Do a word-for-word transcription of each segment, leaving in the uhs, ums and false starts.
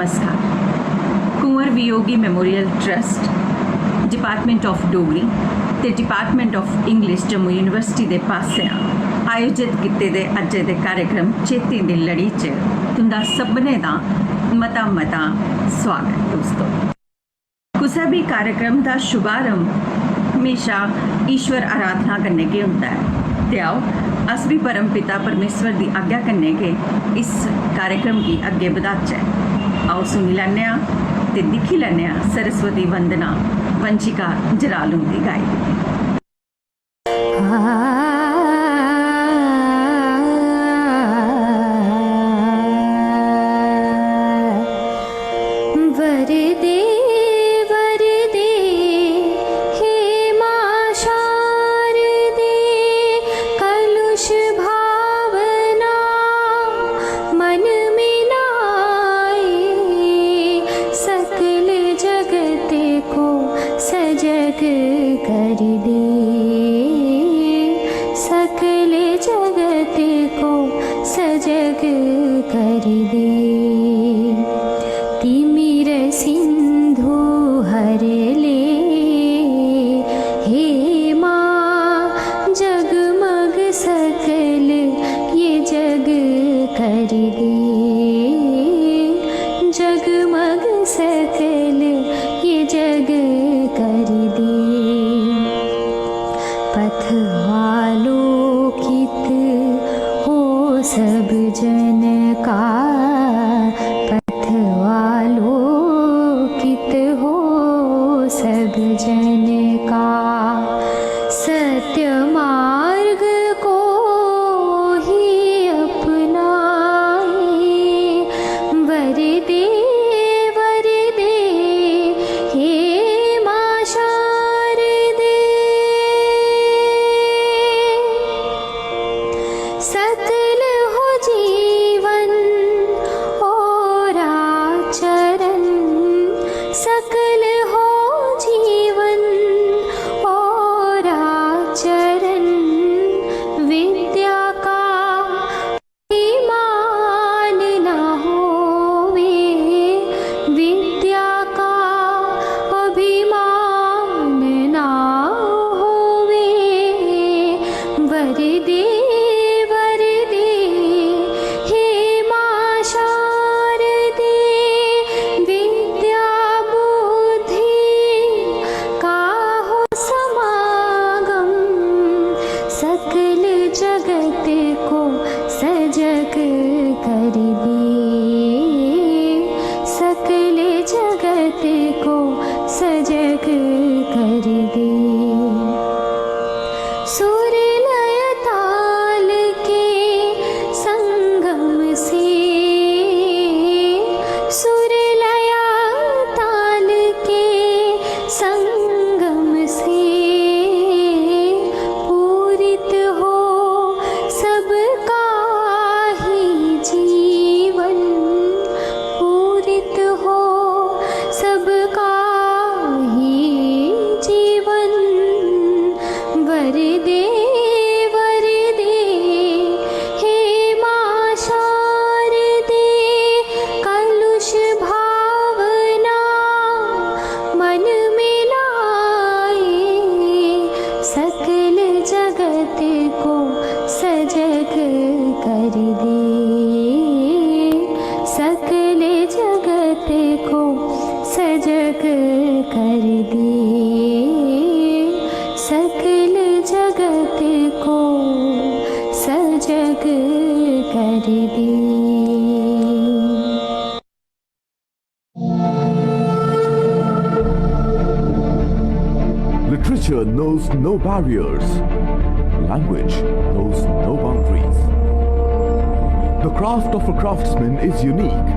नमस्कार। Kunwar Viyogi memorial trust, department of Dogri ते department of English Jammu university दे पासेआ आयोजित कीते दे अज्जै दे कार्यक्रम चेतें दी लड़ी च तुं'दा सभनें दा मता-मता सुआगत, दोस्तो। कुसै बी कार्यक्रम दा शुभारंभ म्हेशा ईश्वर आराधना कन्नै गै होंदा ऐ। ते आओ, अस बी परम पिता परमेश्वर दी आज्ञा कन्नै गै इस कार्यक्रम गी अग्गें बधाचै। आओ, सुनी लैन्ने आं ते दिक्खी लैन्ने आं सरस्वती वंदना वंशिका जराल हुंदी गाई दी। वरदे वरदे हे मां शारदे, कलुष भावना मन में लाए, सकल जगत को सजग कर दे, सकल जगत को सजग कर दे। तिमिर सिंधु हर ले हे माँ, जगमग सकल ये जग कर दे, जगमग सकल ये जग कर दे। पथ आलोकित हो सब जन का, पथ आलोकित हो सब जन का। सत्य मार्ग को ही अपनाए, वर दे, वर दे, हे माँ शारदे। सकल हो जीवन और आचरण, सकल हो जीवन और आचरण, विद्या का अभिमान ना होवे, विद्या का अभिमान ना होवे। वर दे, वर दे, हे माँ शारदे, विद्या बुद्धि का हो समागम, सकल जगत को सजग कर दे, सकल जगत को सजग कर दे। सुर लय ताल के संगम से, सुर लय ताल के संगम से पूरित हो सबका ही जीवन, पूरित हो सबका ही जीवन। वर दे, वर दे, हे माँ शारदे, कलुष भावना मन में लाए, सकल जगत को सजग कर दे, सकल जगत को सजग कर दे, सकल जगत को सजग कर दे। Literature knows no barriers. Language knows no boundaries. The craft of a craftsman is unique.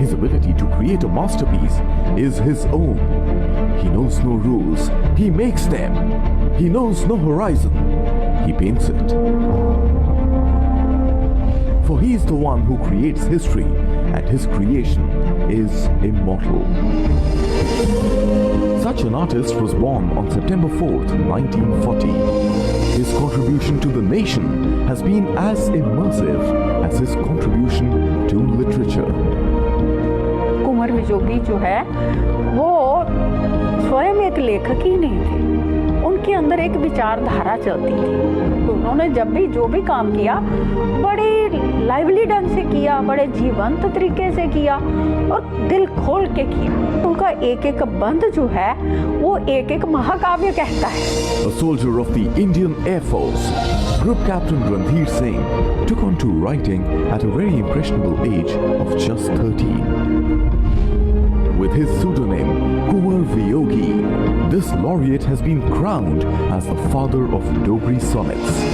His ability to create a masterpiece is his own. He knows no rules. He makes them. He knows no horizon. He paints it. For he is the one who creates history, and his creation is immortal. Such an artist was born on September fourth, nineteen forty. His contribution to the nation has been as immersive as his contribution to literature. Kunwar Viyogi जो है, वो स्वयं एक लेखक ही नहीं थे, उनके अंदर एक विचारधारा चलती थी। तो उन्होंने जब भी जो भी काम किया, बड़े लाइवली ढंग से किया, बड़े जीवंत तरीके से किया और दिल खोल के किया। उनका एक एक बंद जो है, वो एक एक महाकाव्य कहता है। A soldier of the Indian Air Force, Group Captain Randhir Singh took on to writing at a very impressionable age of just thirteen. With his pseudonym Kunwar Viyogi, this laureate has been crowned as the father of Dogri sonnets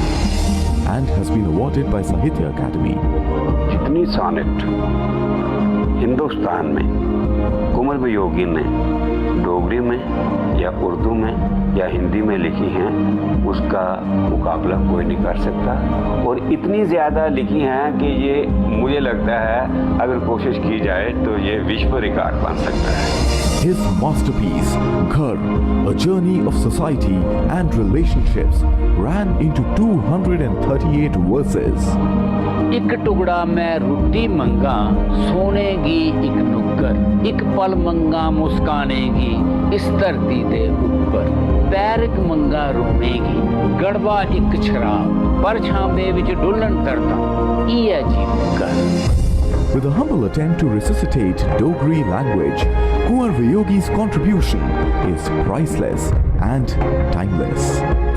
and has been awarded by Sahitya Academy. जितनी sonnet Hindustan में कुंवर वियोगी ने डोगरी में या उर्दू में या हिंदी में लिखी हैं, उसका मुकाबला कोई नहीं कर सकता। और इतनी ज़्यादा लिखी हैं कि ये, मुझे लगता है, अगर कोशिश की जाए तो ये विश्व रिकॉर्ड बन सकता है। His masterpiece, Ghar, A Journey of Society and Relationships, ran into two hundred thirty-eight verses. इक टुकड़ा मैं रुट्टी मंगां, सोने गी इक नुक्कर, इक पल मंगां मुस्काने गी इस धरती दे उप्पर। पैरक मंगां रोने गी, गड़बा इक शराब, पर छांबे विच डुल्लन तरतां, इ'यै जी मुक्कर। With a humble attempt to resuscitate Dogri language, Kunwar Viyogi's contribution is priceless and timeless.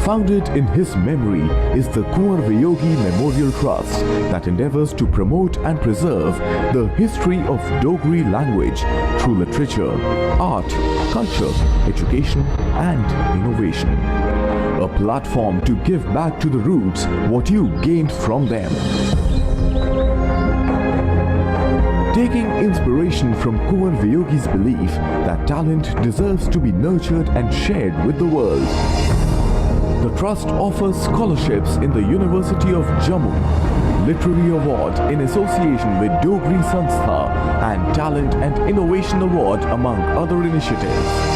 Founded in his memory is the Kunwar Viyogi Memorial Trust that endeavors to promote and preserve the history of Dogri language through literature, art, culture, education, and innovation. A platform to give back to the roots what you gained from them. Taking inspiration from Kunwar Viyogi's belief that talent deserves to be nurtured and shared with the world, the Trust offers scholarships in the University of Jammu, Literary Award in association with Dogri Sanstha, and Talent and Innovation Award, among other initiatives.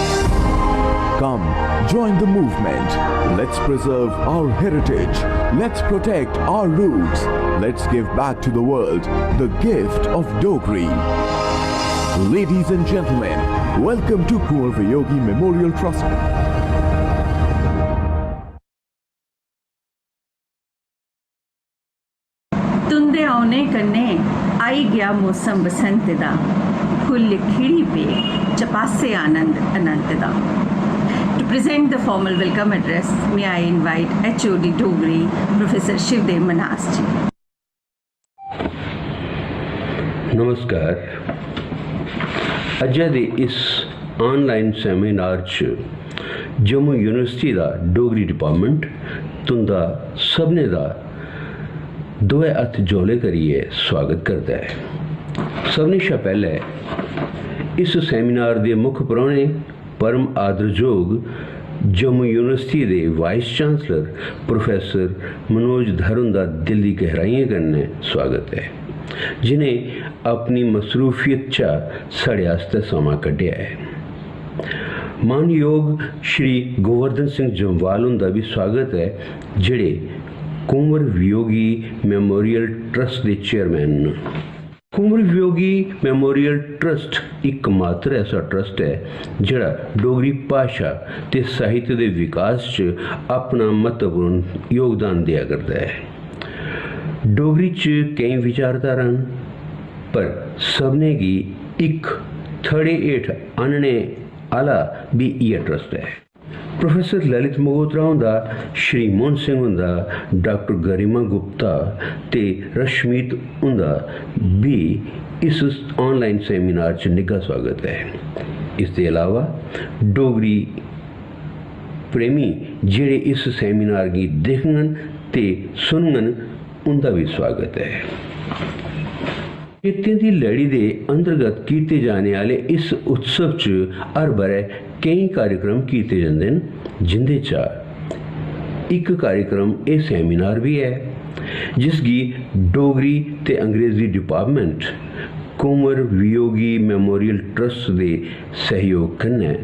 Come, join the movement. Let's preserve our heritage. Let's protect our roots. Let's give back to the world the gift of Dogri. Ladies and gentlemen, welcome to Kunwar Viyogi Memorial Trust. तुं'दे औने कन्नै आई गेआ मौसम बसंत दा, फुल्ल खिड़ी पे चपासे आनंद अनंत दा। To present the formal welcome address, may I invite H O D Dogri, Professor Shivdev Manas ji. नमस्कार। अज्जै दे इस आनलाइन सैमिनार च जम्मू यूनिवर्सिटी दा डोगरी डिपार्टमेंट तुं'दा सभनें दा दोऐ हत्थ जौले करियै सुआगत करदा ऐ। सभनें शा पैह्लै इस सैमिनार दे मुक्ख परौह्ने, परम आदरजोग जम्मू यूनिवर्सिटी दे वाइस चांसलर प्रोफेसर मनोज धर हुंदा दिल दी गैहराइयें कन्नै सुआगत ऐ, जि'नें अपनी मसरूफियत चा साढ़े आस्तै समां कड्ढेआ ऐ। मानयोग श्री गोवर्धन सिंह जम्वाल हुंदा बी सुआगत ऐ, जेह्ड़े कुंवर वियोगी मेमोरियल ट्रस्ट दे चेयरमैन न। कुंवर वियोगी मेमोरियल ट्रस्ट इकमात्र ऐसा ट्रस्ट ऐ जेह्ड़ा डोगरी भाशा ते साहित्य दे विकास च अपना म्हत्तवपूर्ण योगदान देआ करदा ऐ। डोगरी च केईं विचारधारा न, पर सभनें गी इक थड़े हेठ आह्नने आह्ला बी इ'यै ट्रस्ट ऐ। प्रोफेसर ललित मगोत्रा हुंदा, श्री मोहन सिंह हुंदा, डाक्टर गरिमा गुप्ता ते रश्मीत हुंदा बी इस आनलाइन सैमिनार च निग्घा सुआगत ऐ। इसदे अलावा डोगरी प्रेमी जेह्ड़े इस सैमिनार गी दिखङन ते सुनङन, उं'दा बी सुआगत ऐ। चेतें दी लड़ी दे अंतर्गत कीते जाने आह्ले इस उत्सव च हर ब'रै केईं कार्यक्रम कीते जंदे न, जिं'दे चा इक कार्यक्रम एह् सैमिनार बी ऐ, जिसगी डोगरी ते अंग्रेजी डिपार्टमेंट कुंवर वियोगी मेमोरियल ट्रस्ट दे सैह्योग कन्नै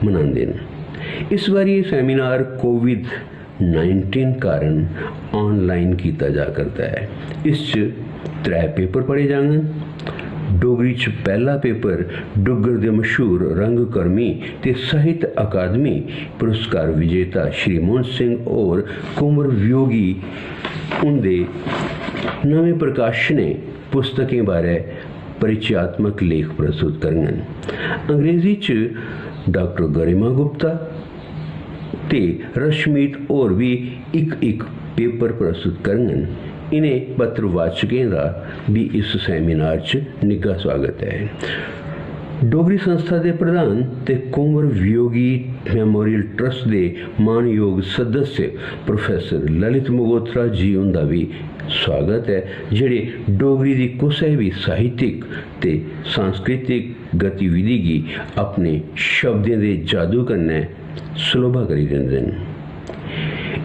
मनांदे न। इस बारी एह् सैमिनार कोविड नाइनटीन कारण आनलाइन कीता जा करदा ऐ। इस च त्रै पेपर पढ़े जाङन। डोगरी च पैह्ला पेपर डुग्गर दे मशहूर रंगकर्मी ते साहित्य अकादमी पुरस्कार विजेता श्री मोहन सिंह होर कुंवर वियोगी हुंदे नमें प्रकाशनें पुस्तकें बारै परिचयात्मक लेख प्रस्तुत करङन। अंग्रेजी च डाक्टर गरिमा गुप्ता ते रश्मीत होर बी इक इक पेपर प्रस्तुत करङन। इ'नें पत्रवाचकें दा बी इस सेमिनार च निग्घा स्वागत ऐ। डोगरी संस्था दे प्रधान ते कुंवर वियोगी मेमोरियल ट्रस्ट दे मानयोग सदस्य प्रोफेसर ललित मगोत्रा जी हुंदा बी स्वागत ऐ, जेह्ड़े डोगरी दी कुसै बी साहित्यिक ते सांस्कृतिक गतिविधि गी अपने शब्दें दे जादू कन्नै सलोभा करी दिंदे न।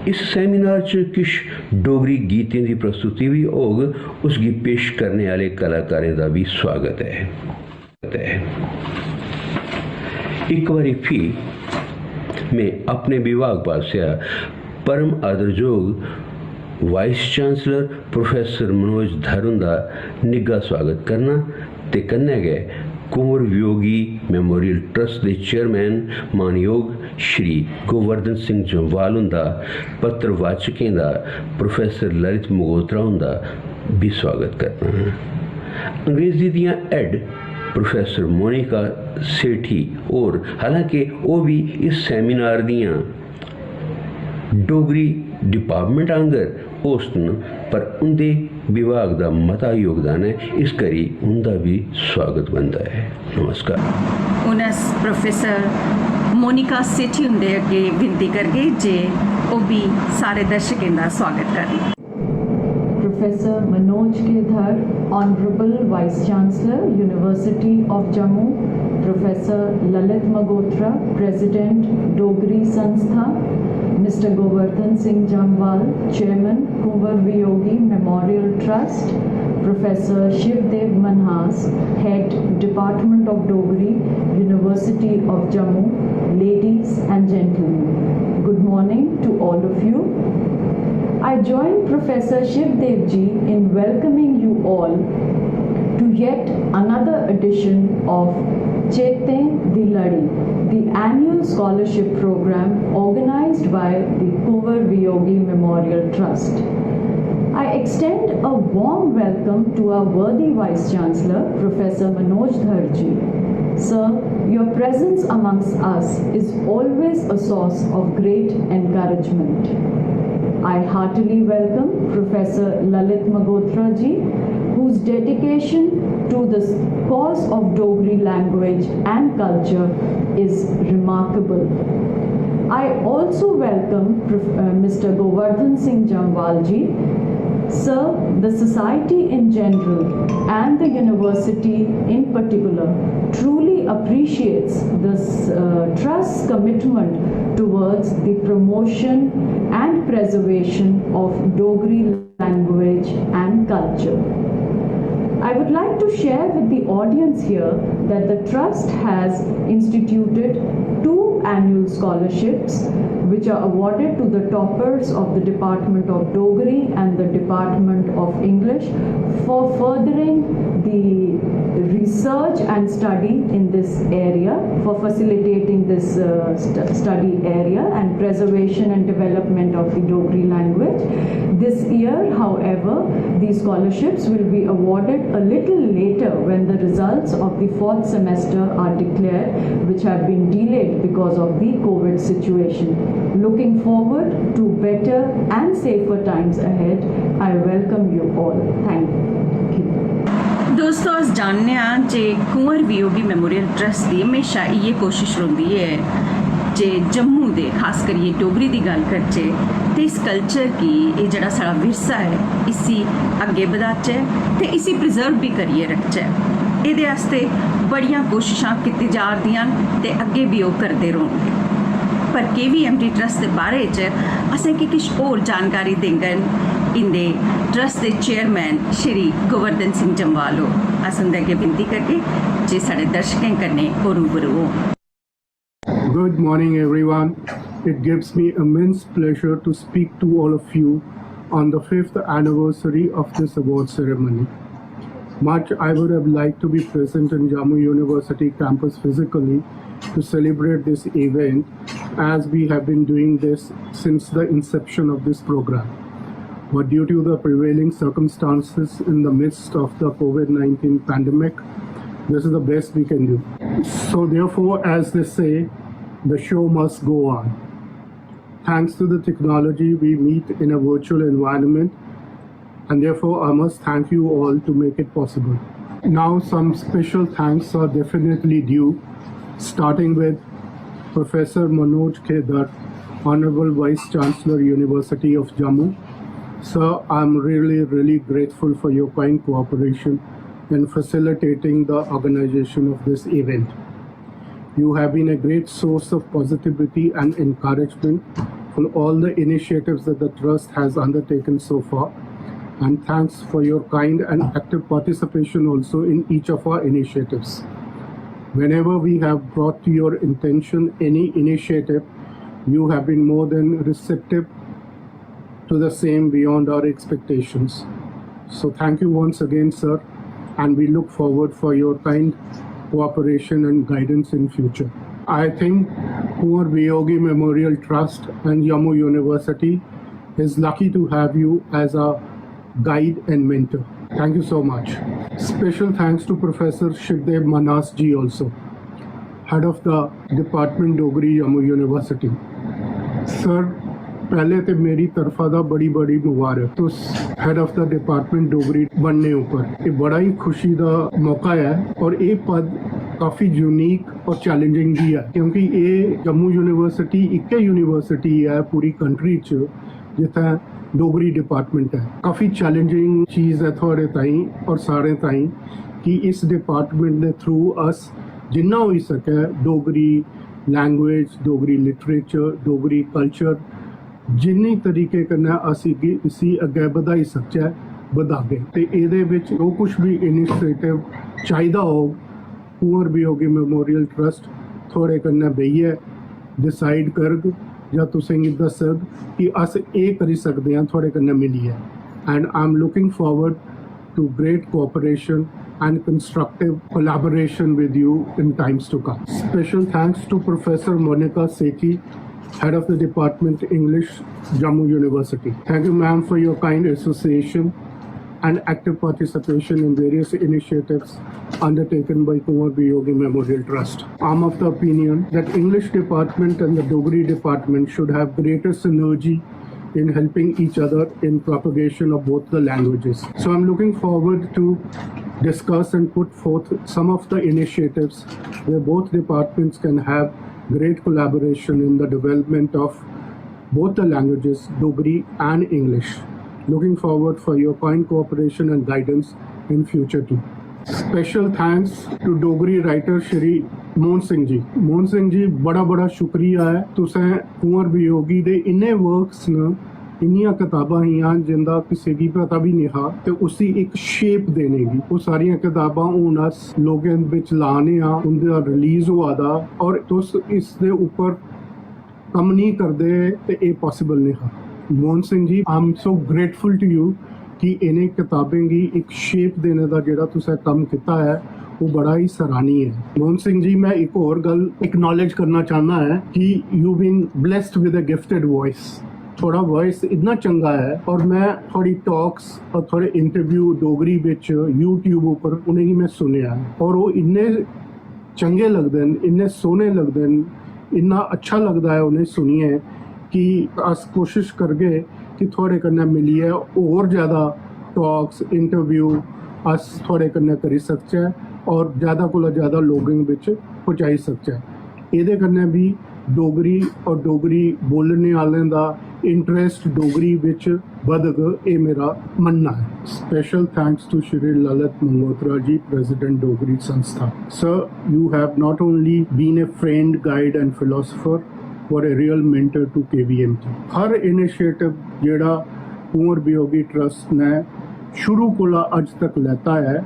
इस सेमिनार च किश डोगरी गीतें दी प्रस्तुति बी होग। उसगी पेश करने आह्ले कलाकारें दा बी स्वागत ऐ। इक बारी फ्ही में अपने विभाग पासेआ परम आदरजोग वाइस चांसलर प्रोफेसर मनोज धर हुंदा निग्घा स्वागत करना ते कन्नै गै कुंवर वियोगी मेमोरियल ट्रस्ट दे चेयरमैन मानयोग श्री गोवर्धन सिंह जम्वाल हुंदा, पत्रवाचकें दा प्रोफेसर ललित मगोत्रा हुंदा बी स्वागत करना। अंग्रेजी दियां हेड प्रोफेसर मोनिका सेठी होर, हालांकि ओह् बी इस सेमिनार दियां डोगरी डिपार्टमेंट आंगर होस्ट न, पर उं'दे विभाग दा मता योगदान ऐ, इस करी उं'दा बी स्वागत बनदा ऐ। नमस्कार। हून अस प्रोफेसर मोनिका सेठी हुंदे अग्गें विनती करगे जे ओह् बी सारे दर्शकें दा स्वागत करन। Professor Manoj K Dhar, Honorable Vice Chancellor, University of Jammu, Professor Lalit Magotra, President, Dogri Sanstha, Mister Govardhan Singh Jamwal, Chairman, Kunwar Viyogi Memorial Trust, Professor Shivdev Manhas, Head, Department of Dogri, University of Jammu, ladies and gentlemen. Good morning to all of you. I join Professor Shivdev ji in welcoming you all to yet another edition of Chete di Lari, the annual scholarship program organized by the Kunwar Viyogi Memorial Trust. I extend a warm welcome to our worthy Vice Chancellor, Professor Manoj Dhar ji. Sir, your presence amongst us is always a source of great encouragement. I heartily welcome Professor Lalit Magotra ji, whose dedication to the cause of Dogri language and culture is remarkable. I also welcome Prof- uh, Mister Govardhan Singh Jamwal ji. Sir, the society in general and the university in particular truly appreciates this uh, trust's commitment towards the promotion and preservation of Dogri language and culture. I would like to share with the audience here that the Trust has instituted two annual scholarships which are awarded to the toppers of the Department of Dogri and the Department of English for furthering the research and study in this area, for facilitating this uh, st- study area and preservation and development of the Dogri language. This year, however, these scholarships will be awarded a little later when the results of the fourth semester are declared, which have been delayed because of the COVID situation. Looking forward to better and safer times ahead, I welcome you all. Thank you. दोस्तों, अस जानने आं जे कुंवर Viyogi memorial trust दी म्हेशा इ'यै कोशश रौंह्दी ऐ जे जम्मू दे, खास करियै डोगरी दी गल्ल करचै ते इस कल्चर गी, एह् जेह्ड़ा साढ़ा विरसा ऐ, इसी अग्गें बधाचै ते इसी प्रिजर्व बी करियै रखचै। एह्दे आस्तै बड़ियां कोशशां कीती जा 'रदियां न ते अग्गें बी ओह् करदे रौह्नगे। पर केवीएमटी ट्रस्ट दे बारे च असेंगी किश होर जानकारी देङन इंदे ट्रस्ट दे चेयरमैन श्री गोवर्धन सिंह जम्वाल होर। अस उंदे अग्गें विनती करगे जे साढ़े दर्शकें कन्नै ओह् रूबरू होन। Good morning, everyone. It gives me immense pleasure to speak to all of you on the fifth anniversary of this award ceremony. Much I would have liked to be present in Jammu University campus physically to celebrate this event, as we have been doing this since the inception of this program. But due to the prevailing circumstances in the midst of the COVID nineteen pandemic, this is the best we can do. So therefore, as they say, the show must go on. Thanks to the technology, we meet in a virtual environment, and therefore I must thank you all to make it possible. Now, some special thanks are definitely due, starting with Professor Manoj K Dutt, Honorable Vice Chancellor, University of Jammu. Sir, I'm really, really grateful for your kind cooperation in facilitating the organization of this event. You have been a great source of positivity and encouragement for all the initiatives that the trust has undertaken so far. And thanks for your kind and active participation also in each of our initiatives. Whenever we have brought to your attention any initiative, you have been more than receptive to the same beyond our expectations. So thank you once again, sir, and we look forward for your kind cooperation and guidance in future. I think Kunwar Viyogi Memorial Trust and Jammu University is lucky to have you as a guide and mentor. Thank you so much. Special thanks to Professor Shivdev Manas ji also, head of the Department Dogri, Jammu University. Sir, पहले ते मेरी तरफा दा बड़ी बड़ी मुबारक तुस head of the department Dogri बनने उप्पर। ये बड़ा ही खुशी दा मौका ऐ और ये पद काफी यूनिक और चैलेंजिंग भी ऐ, क्योंकि ये जम्मू यूनिवर्सिटी इक्कै यूनिवर्सिटी ऐ पूरी कंट्री च जित्थै डोगरी डिपार्टमेंट ऐ। काफी चैलेंजिंग चीज ऐ थुआढ़े ताईं और सारें ताईं कि इस डिपार्टमेंट दे थ्रू अस जिन्ना होई सकै Dogri language, Dogri literature, Dogri culture जिन्नी तरीके कन्नै अस इगी, इसी अग्गै बधाई सकचै, बधागे। ते एह्दे बिच जो कुछ बी इनिशिएटिव चाहिदा होग, कुंवर वियोगी मेमोरियल ट्रस्ट थुआढ़े कन्नै बेहियै डिसाइड करग जां तुसेंगी दस्सग कि अस एह् करी सकदे आं थुआढ़े कन्नै मिलियै। And I am looking forward to great cooperation and constructive collaboration with you in times to come. Special thanks to Professor Monica Sethi, head of the department English, Jammu University. Thank you, ma'am, for your kind association and active participation in various initiatives undertaken by Kunwar Viyogi Memorial Trust. I'm of the opinion that English department and the Dogri department should have greater synergy in helping each other in propagation of both the languages. So I'm looking forward to discuss and put forth some of the initiatives where both departments can have great collaboration in the development of both the languages, Dogri and English. Looking forward for your kind cooperation and guidance in future too. Special thanks to Dogri writer Shri Mohan Singh ji. Mohan Singh ji, बड़ा बड़ा शुक्रिया ऐ तुसें कुंवर वियोगी दे इन्ने works न, इन्नियां कताबां हियां जिंदा किसे गी पता बी नेईं हा, ते उसी इक शेप देने गी। ओह् सारियां कताबां हून अस लोकें बिच ला ने आं, उं'दा रिलीज होआ दा, और तुस इसदे उप्पर कम्म नेईं करदे ते एह् पॉसिबल नेईं हा। Mohan Singh ji, I am so grateful to you कि इ'नें कताबें गी इक शेप देने दा जेह्ड़ा तुसें कम्म कीता ऐ, ओह् बड़ा ही सराहनीय ऐ। मोहन सिंह जी, मैं इक होर गल्ल एक्नॉलेज करना चाहना ऐ कि you been blessed with a gifted voice। थुआढ़ा वॉइस इतना चंगा ऐ, और मैं थुआढ़ी टॉक्स और थुआढ़े इंटरव्यू डोगरी बिच यूट्यूब उप्पर उ'नेंगी मैं सुनेआ ऐ, और ओह् इन्ने चंगे लगदे न, इन्ने सोह्ने लगदे न, इन्ना अच्छा लगदा ऐ उ'नें सुनियै कि अस कोशिश करगे कि थुआढ़े कन्नै मिलियै होर जैदा टॉक्स, इंटरव्यू अस थुआढ़े कन्नै करी सकचै और जैदा कोला जैदा लोकें बिच पहुंचाई सकचै। एह्दे कन्नै बी डोगरी और डोगरी बोलने आह्लें दा इंटरस्ट डोगरी बिच बधग, एह् मेरा मन्नना ऐ। Special thanks to Shri Lalit Mangotra ji, President Dogri Sanstha. Sir, you have not only been a friend, guide and philosopher, but a real mentor to K V M T. Har initiative जेह्ड़ा Kunwar Viyogi trust ने शुरू कोला अज्ज तक लैता ऐ,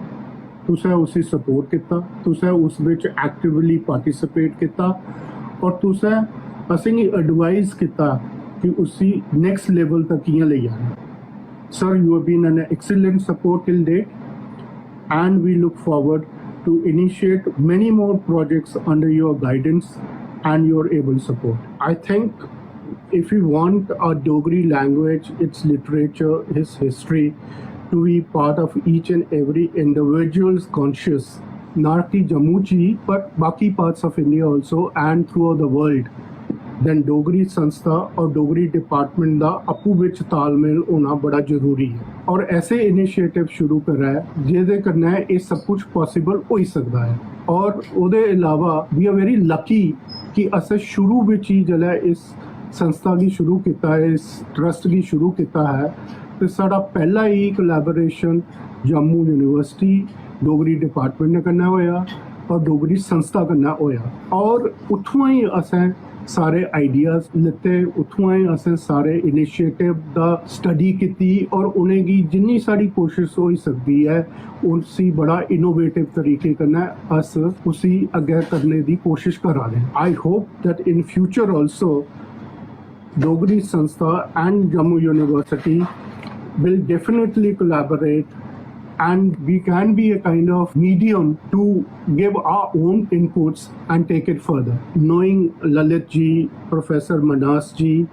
तुसें उसी सपोर्ट कीता, तुसें उस बिच एक्टिवली पार्टिसिपेट कीता और तुसें असेंगी एडवाइस कीता कि उसी नेक्स्ट लेवल तक कि'यां लेई जाना। Sir, you have been an excellent support till date. And we look forward to initiate many more projects under your guidance and your able support. I think if we want our Dogri language, its literature, its history to be part of each and every individual's conscious, not only Jammu ji, but बाकी parts of India also and throughout the world, then Dogri संस्था और Dogri department दा आपूं बिच तालमेल होना बड़ा जरूरी ऐ। और ऐसे इनिशिएटिव शुरू करै जेह्दे कन्नै एह् सब कुछ पॉसिबल होई सकदा ऐ। और ओह्दे अलावा we are very lucky कि असें शुरू बिच ही जिसलै इस संस्था गी शुरू कीता ऐ, इस ट्रस्ट गी शुरू कीता ऐ, ते साढ़ा पैह्ला ही collaboration Jammu university Dogri department कन्नै होएआ और डोगरी संस्था कन्नै होएआ। और उत्थुआं ही असें सारे आइडियाज लैते, उत्थुआं ही असें सारे इनिशिएटिव दा स्टडी कीती और उ'नेंगी जिन्नी साढ़ी कोशिश होई सकदी ऐ उसी बड़ा इनोवेटिव तरीके कन्नै अस उसी अग्गें करने दी कोशिश करा दे। I hope that in future also Dogri Sanstha and Jammu University will definitely collaborate, and we can be a kind of medium to give our own inputs and take it further. Knowing Lalit ji, Professor Manas ji,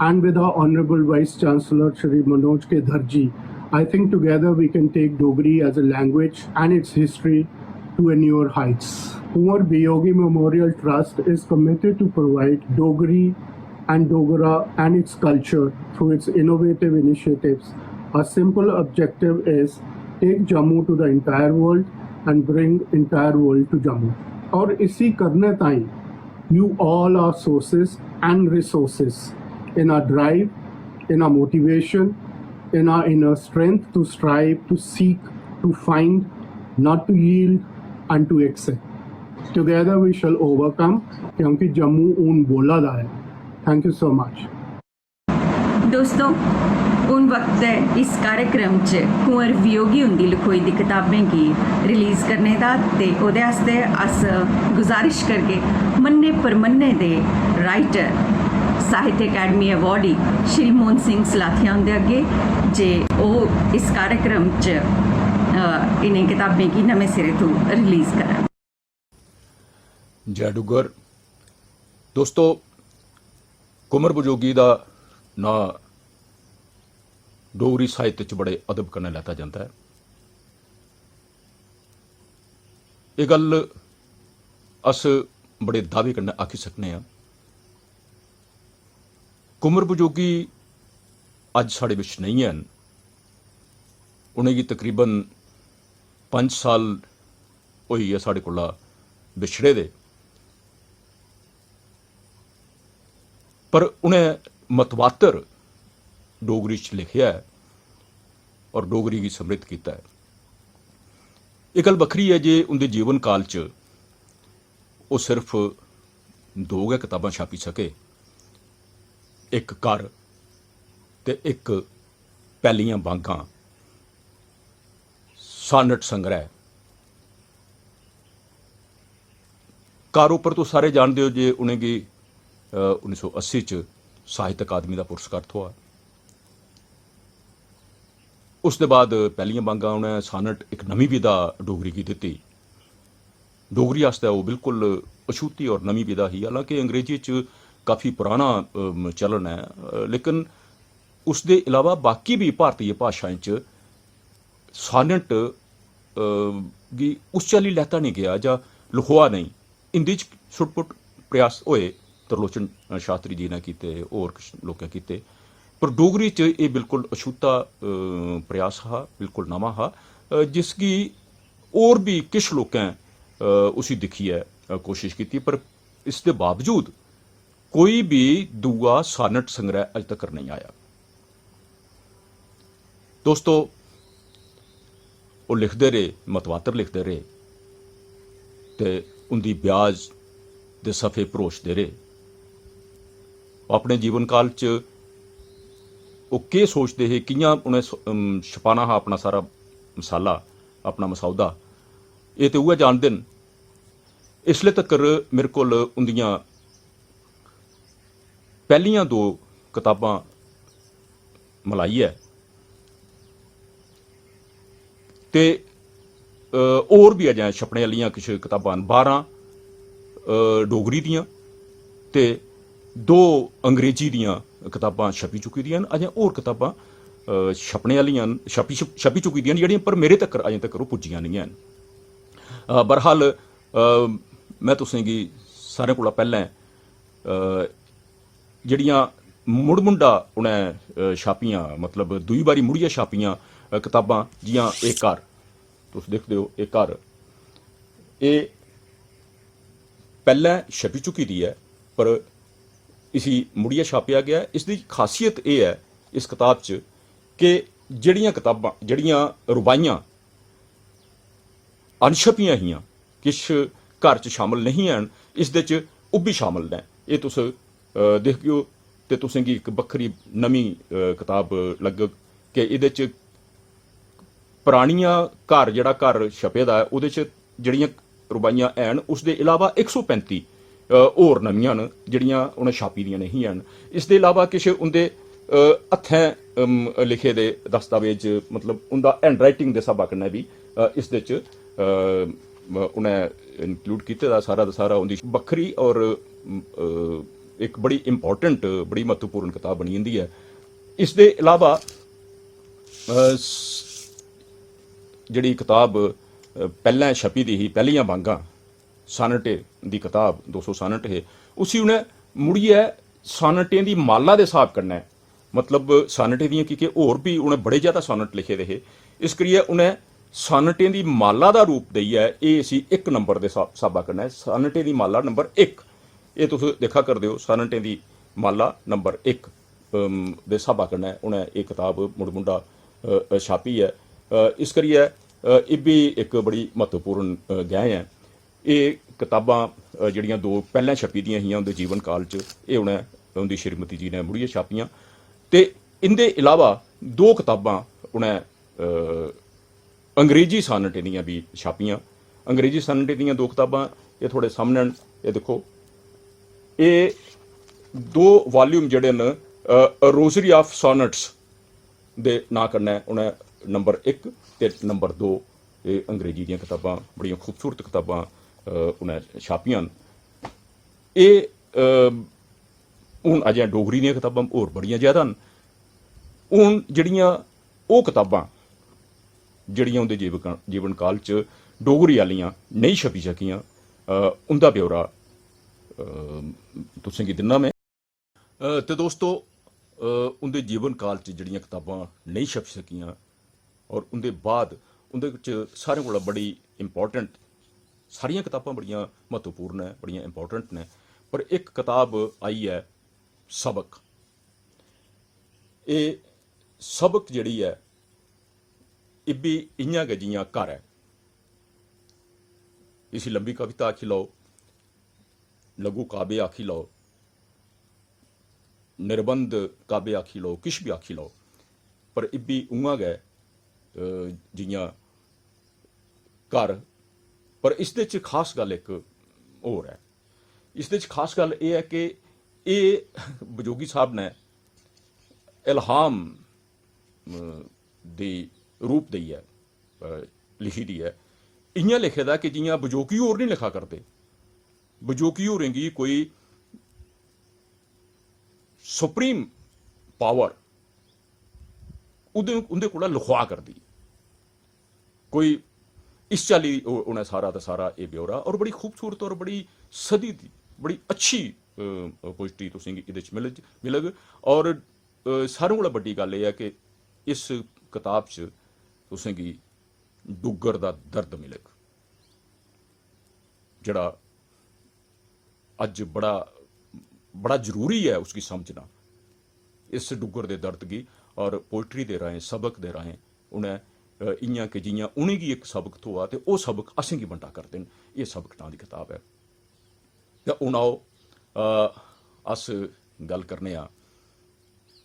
and with our Honorable Vice Chancellor Shri Manoj K Dharji, I think together we can take Dogri as a language and its history to a newer heights. Kunwar Viyogi Memorial Trust is committed to provide Dogri and Dogra and its culture through its innovative initiatives. Our simple objective is take Jammu to the entire world and bring entire world to Jammu. और इसी करने ताई you all are sources and resources in our drive, in our motivation, in our inner strength to strive, to seek, to find, not to yield, and to accept. Together we shall overcome, क्योंकि जम्मू हून बोला दा ऐ। Thank you so much. दोस्तों, हून वक्त ऐ इस कार्यक्रम च कुंवर वियोगी हुंदी लखोई दी कताबें गी रिलीज करने दा, ते ओह्दे आस्तै अस गुजारिश करगे मन्ने परमन्ने दे राइटर, साहित्य अकैडमी अवार्डी श्री मोहन सिंह सलाथिया हुंदे अग्गे जे ओह् इस कार्यक्रम च इ'नें कताबें गी नमें सिरे तों रिलीज करन। जय डुग्गर। दोस्तो, कुंवर बजोगी दा नांऽ डोगरी साहित्य च बड़े अदब कन्नै लैता जंदा ऐ। एह् गल्ल अस बड़े दावे कन्नै आखी सकने आं। कुंवर बजोगी अज्ज साढ़े बिच नेईं हैन। उ'नेंगी तकरीबन पंज साल होई गे साढ़े कोला बिछड़े दे। पर उ'नें मतवातर डोगरी च लिखेआ ऐ और डोगरी गी समृद्ध कीता ऐ। एह् गल्ल बक्खरी ऐ जे उं'दे जीवन काल च ओह् सिर्फ दो गै कताबां छापी सके, इक घर ते इक पैह्लियां बांगां, सानट संग्रह। घर उप्पर तुस सारे जानदे ओ जे उ'नेंगी उन्नी सौ अस्सी च साहित्य अकादमी दा पुरस्कार थ्होआ। उसदे बाद पैह्लियां बांगां उ'नें सानट इक नमीं विधा डोगरी गी दित्ती। डोगरी आस्तै ओह् बिल्कुल अछूती और नमीं विधा ही। हालांकि अंग्रेजी च काफी पराना चलन ऐ, लेकिन उसदे इलावा बाकी बी भारतीय भाशाएं च सानट गी उस चाल्ली लैता नेईं गेआ जां लखोआ नेईं। हिंदी च छुटपुट प्रयास होए, त्रिलोचन शास्त्री जी ने कीते, होर किश लोकें कीते, पर डोगरी च एह् बिल्कुल अछूता प्रयास हा, बिल्कुल नमां हा, जिसगी होर बी किश लोकें उसी दिक्खियै कोशिश कीती, पर इसदे बावजूद कोई बी दूआ सानट संग्रह अज तकर नेईं आया। दोस्तो, ओह् लिखदे रेह्, मतवातर लिखदे रेह् ते उं'दी ब्याज दे सफे भरोचदे रेह्। ओह् अपने जीवन काल च ओह् केह् सोचदे हे, कि'यां उ'नें छपाना हा अपना सारा मसाला, अपना मसौदा, एह् ते उ'ऐ जानदे न। इसले तकर मेरे कोल उं'दियां पैह्लियां दो कताबां मलाइयै ते अ, होर बी अजें छपने आह्लियां किश कताबां न, बारां, अ, डोगरी दियां ते दो अंग्रेजी दियां कताबां छपी चुकी दियां न। अजें होर कताबां, अ, छपने आह्लियां न, छपी, छपी चुकी दियां न जेह्ड़ियां, पर मेरे तक्कर अजें तक्कर ओह् पुज्जियां निं हैन। अ, बहरहाल, अ, में तुसेंगी सारें कोला पैह्लें, अ, जेह्ड़ियां मुड़-मुंडा उ'नें, अ, छापियां, मतलब दूई बारी मुड़ियै छापियां, अ, कताबां, जि'यां एह् घर, तुस दिखदे ओ, एह् घर, एह् पैह्लें छपी चुकी दी ऐ, पर इसी मुड़ियै छापेआ गेआ ऐ। इसदी खासियत एह् ऐ इस कताब च कि जेह्ड़ियां कताबां, जेह्ड़ियां रुबाइयां अनछपियां हियां, किश घर च शामल नेईं हैन, इसदे च ओह् बी शामल न। एह् तुस, अ, दिखगेओ ते तुसेंगी इक बक्खरी नमीं, अ, कताब लग्गग कि एह्दे च परानियां घर, जेह्ड़ा घर छपे दा ऐ, ओह्दे च जेह्ड़ियां रुबाइयां हैन, उसदे इलावा इक सौ पैंती, अ, होर नमियां न, जेह्ड़ियां उ'नें छापी दियां नेईं हैन। इसदे इलावा किश उं'दे, अ, हत्थें, अम, लिखे दे दस्तावेज, मतलब उं'दा हैंड राइटिंग दे स्हाबा कन्नै बी, अ, इसदे च, अ, उ'नें इंक्लूड कीते दा सारा दा सारा उं'दी बक्खरी और, अम, अ, इक बड़ी इंपॉर्टेंट, बड़ी म्हत्तवपूर्ण कताब बनी जंदी ऐ। इसदे इलावा, अ, स-, जेह्ड़ी कताब, अ, पैह्लें छपी दी ही, पैह्लियां बांगां, सानटे दी कताब, दो सौ सानट हे, उसी उ'नें मुड़ियै सानटें दी माला दे स्हाब कन्नै, मतलब सानटें दियां, की के होर बी उ'नें बड़े ज्यादा सानट लिखे दे हे, इस करियै उ'नें सानटें दी माला दा रूप देइयै एह् इसी इक नंबर दे स्हा-, स्हाबा कन्नै, सानटें दी माला नंबर इक, एह् तुस दिक्खा करदे ओ, सानटें दी माला नंबर इक, अम, दे स्हाबा कन्नै उ'नें एह् कताब मुड़मुंडा, अ, अ, छापी ऐ। अ, इस करियै, अ, एह् बी इक बड़ी म्हत्तवपूर्ण, अ, गैं ऐ। एह् कताबां, अ, जेह्ड़ियां दो पैह्लें छपी दियां हियां उं'दे जीवन काल च, एह् उ'नें, उं'दी श्रीमती जी ने मुड़ियै छापियां। ते इं'दे इलावा दो कताबां उ'नें, अ, अंग्रेजी सानटें दियां बी छापियां। अंग्रेजी सानटें दियां दो कताबां एह् थुआढ़े सामनै न, एह् दिक्खो। एह् दो वाल्यूम जेह्ड़े न, अ, Rosary of Sonnets दे नांऽ कन्नै उ'नें नंबर इक ते नंबर दो, एह् अंग्रेजी दियां कताबां, बड़ियां खूबसूरत कताबां, अ, उ'नें छापियां न। एह्, अ, हून अजें डोगरी दियां कताबां होर बड़ियां ज्यादा न। हून जेह्ड़ियां ओह् कताबां जेह्ड़ियां उं'दे जीवक-, जीवन काल च डोगरी आह्लियां नेईं छपी सकियां, अ, उं'दा ब्यौरा, अ, तुसें गी दिन्ना में। अ, ते दोस्तो, अ, उं'दे जीवन काल च जेह्ड़ियां कताबां नेईं छपी सकियां और उं'दे बाद उं'दे च सारें कोला बड़ी इंपॉर्टेंट, सारियां कताबां बड़ियां म्हत्तवपूर्ण न, बड़ियां इंपॉर्टेंट न, पर इक कताब आई ऐ सबक। एह् सबक जेह्ड़ी ऐ, एह् बी इ'यां गै जि'यां घर ऐ। इसी लंबी कविता आखी लैओ, लघु काव्य आखी लैओ, निबंध काव्य आखी लैओ, किश बी आखी लैओ, पर एह् बी उ'आं गै, अ, जि'यां घर, पर इसदे च खास गल्ल इक होर ऐ। इसदे च खास गल्ल एह् ऐ कि एह् बजोगी साहब ने इल्हाम, अ, दी रूप देइयै, अ, लिखी दी ऐ। इ'यां लिखे दा कि जि'यां बजोगी होर निं लिखा करदे, बजोगी होरें गी कोई सुप्रीम पावर उं'दे, उं'दे कोला लखोआ करदी। कोई इस चाल्ली ओ-, उ'नें सारा दा सारा एह् ब्यौरा, और बड़ी खूबसूरत और बड़ी सधी दी, बड़ी अच्छी, अ, पोइट्री तुसेंगी एह्दे च मिल-, मिलग। और, अ, सारें कोला बड्डी गल्ल एह् ऐ कि इस कताब च तुसेंगी डुग्गर दा दर्द मिलग, जेह्ड़ा अज्ज बड़ा, बड़ा जरूरी ऐ उसगी समझना, इस डुग्गर दे दर्द गी। और पोइट्री दे राहें, सबक दे राहें उ'नें, अ, इ'यां कि जि'यां उ'नेंगी इक सबक थ्होआ ते ओह् सबक असेंगी बंडा करदे न। एह् सबक नांऽ दी कताब ऐ। ते हून आओ, अ, अस गल्ल करने आं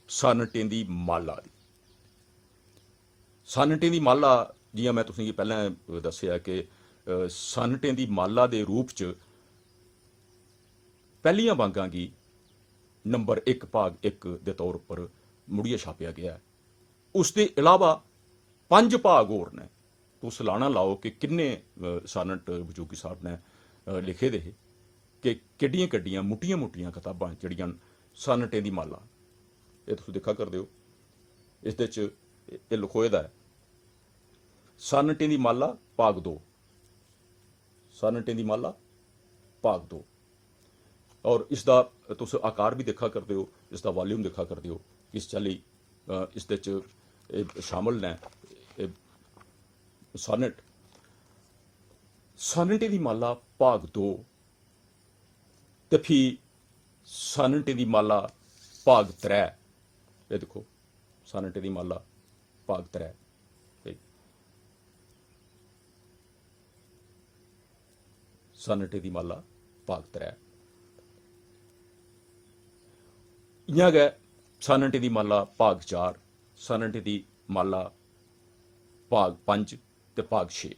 सानटें दी माला दी। सानटें दी माला, जि'यां में तुसेंगी पैह्लें दस्सेआ कि, अ, सानटें दी माला दे रूप च पैह्लियां बांगां गी नंबर इक, भाग इक दे तौर उप्पर मुड़ियै छापेआ गेआ ऐ। उसदे इलावा पंज भाग होर न, तुस लाना लाओ कि किन्ने, अ, सानट बजोगी साहब ने, अ, लिखे दे हे, कि केड्डियां केड्डियां मुट्टियां मुट्टियां कताबां जेह्ड़ियां न, सानटें दी माला, एह् तुस दिक्खा करदे ओ, इसदे च एह् लखोए दा ऐ, सानटें दी माला भाग दो, सानटें दी माला भाग दो। और इसदा तुस आकार भी दिक्खा करदे ओ, इसदा वॉल्यूम दिक्खा करदे ओ, किस चाल्ली, अ, इसदे च एह् शामिल न, एह् सानट, सानटें दी माला भाग दो, ते फ्ही सानटें दी माला भाग त्रै। एह् दिक्खो, सानटें दी माला भाग त्रै, ते सानटें दी माला भाग त्रै। इ'यां गै सानटें दी माला भाग चार, सानटें दी माला भाग पंज ते भाग छे।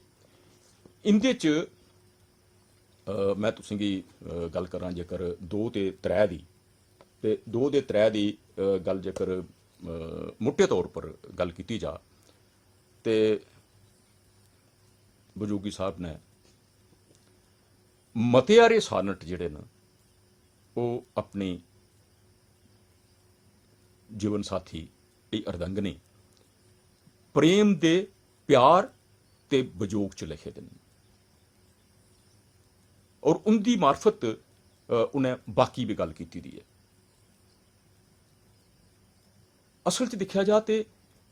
इं'दे च, अ, में तुसेंगी, अ, गल्ल करां जेकर दो ते त्रै दी, ते दो ते त्रै दी, अ, गल्ल जेकर, अ, मुट्टे तौर पर गल्ल कीती जा, ते बजोगी साहब ने मते हारे सानट जेह्ड़े न, ओह् अपनी जीवन साथी, एह् अर्धांगिनी, प्रेम दे प्यार ते बजोग च लिखे दे न। और उं'दी मार्फत, अ, उ'नें बाकी बी गल्ल कीती दी ऐ। असल च दिक्खेआ जा ते,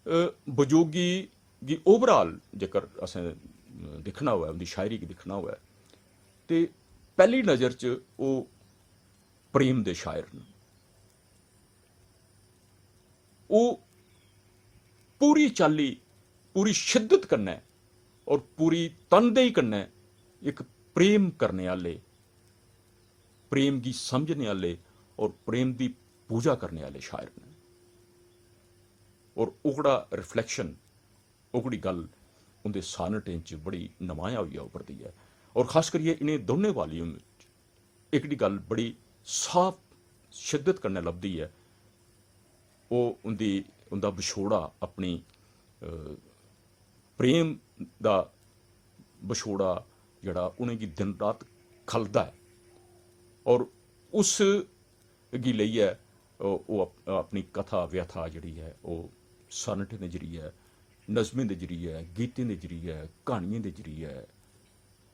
अ, बजोगी गी overall जेकर असें, अ, दिक्खना होऐ, उं'दी शायरी गी दिक्खना होऐ, ते पैह्ली नज़र च ओह् प्रेम दे शायर न। ओह् पूरी चाल्ली, पूरी शिद्दत कन्नै और पूरी तनदेही कन्नै इक प्रेम करने आह्ले, प्रेम गी समझने आह्ले और प्रेम दी पूजा करने आह्ले शायर न। और ओह्कड़ा reflection, ओह्कड़ी गल्ल उं'दे सानटें च बड़ी नमाया होइयै उभरदी ऐ। और खास करियै इ'नें दौनें वॉल्यूम च एह्कड़ी गल्ल बड़ी साफ शिद्दत कन्नै लभदी ऐ। ओह् उं'दी, उं'दा बछोड़ा, अपनी, अ, प्रेम दा बछोड़ा जेह्ड़ा उ'नेंगी दिन रात खलदा ऐ। और उस गी लेइयै ओह्, ओह् अप-, अपनी कथा व्यथा जेह्ड़ी ऐ, ओह् सानटें दे जरिए, नज़में दे जरिए, गीतें दे जरिए, क्हानियें दे जरिए,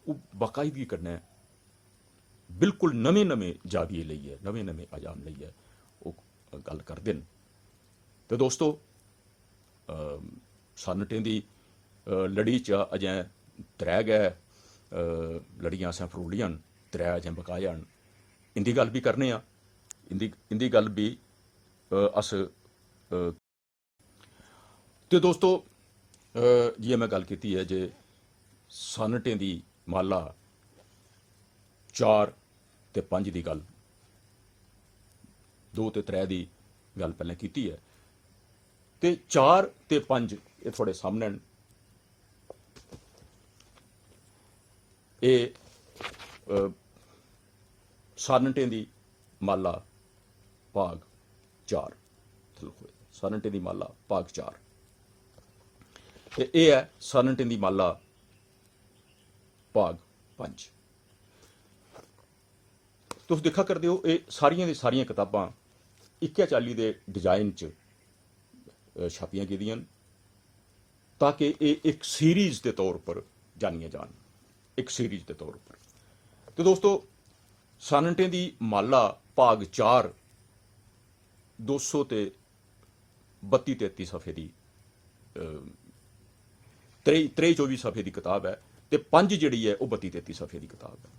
ओह् बाकायदगी कन्नै बिल्कुल नमें-नमें जाविये लेइयै, नमें-नमें आयाम लेइयै ओह् गल्ल करदे न। ते दोस्तो, अ, सानटें दी, अ, लड़ी च अजें त्रै गै, अ, लड़ियां असें फरोलियां न, त्रै अजें बकाया न। इं'दी गल्ल बी करने आं, इं'दी, इं'दी गल्ल बी, अ, अस, अ, ते दोस्तो, अ, जि'यां में गल्ल कीती ऐ जे सानटें दी माला चार ते पंज दी गल्ल, दो ते त्रै दी गल्ल पैह्लें कीती ऐ, ते चार ते पंज एह् थुआढ़े सामनै न। एह्, अ, सानटें दी माला भाग चार, सानटें दी माला भाग चार, ते एह् ऐ सानटें दी माला भाग पंज। तुस दिक्खा करदे ओ, एह् सारियां दी सारियां कताबां इक्कै चाल्ली दे डिजाइन च, अ, छापियां गेदियां न, ताकि एह् इक सीरीज दे तौर पर जानियां जान, इक सीरीज दे तौर पर। ते दोस्तो, सानटें दी माला भाग चार, दो सौ ते बत्ती तेती सफे दी, अ, त्रेई, त्रेई चौबी सफे दी कताब ऐ, ते पंज जेह्ड़ी ऐ, ओह् बत्ती तेती सफे दी कताब ऐ।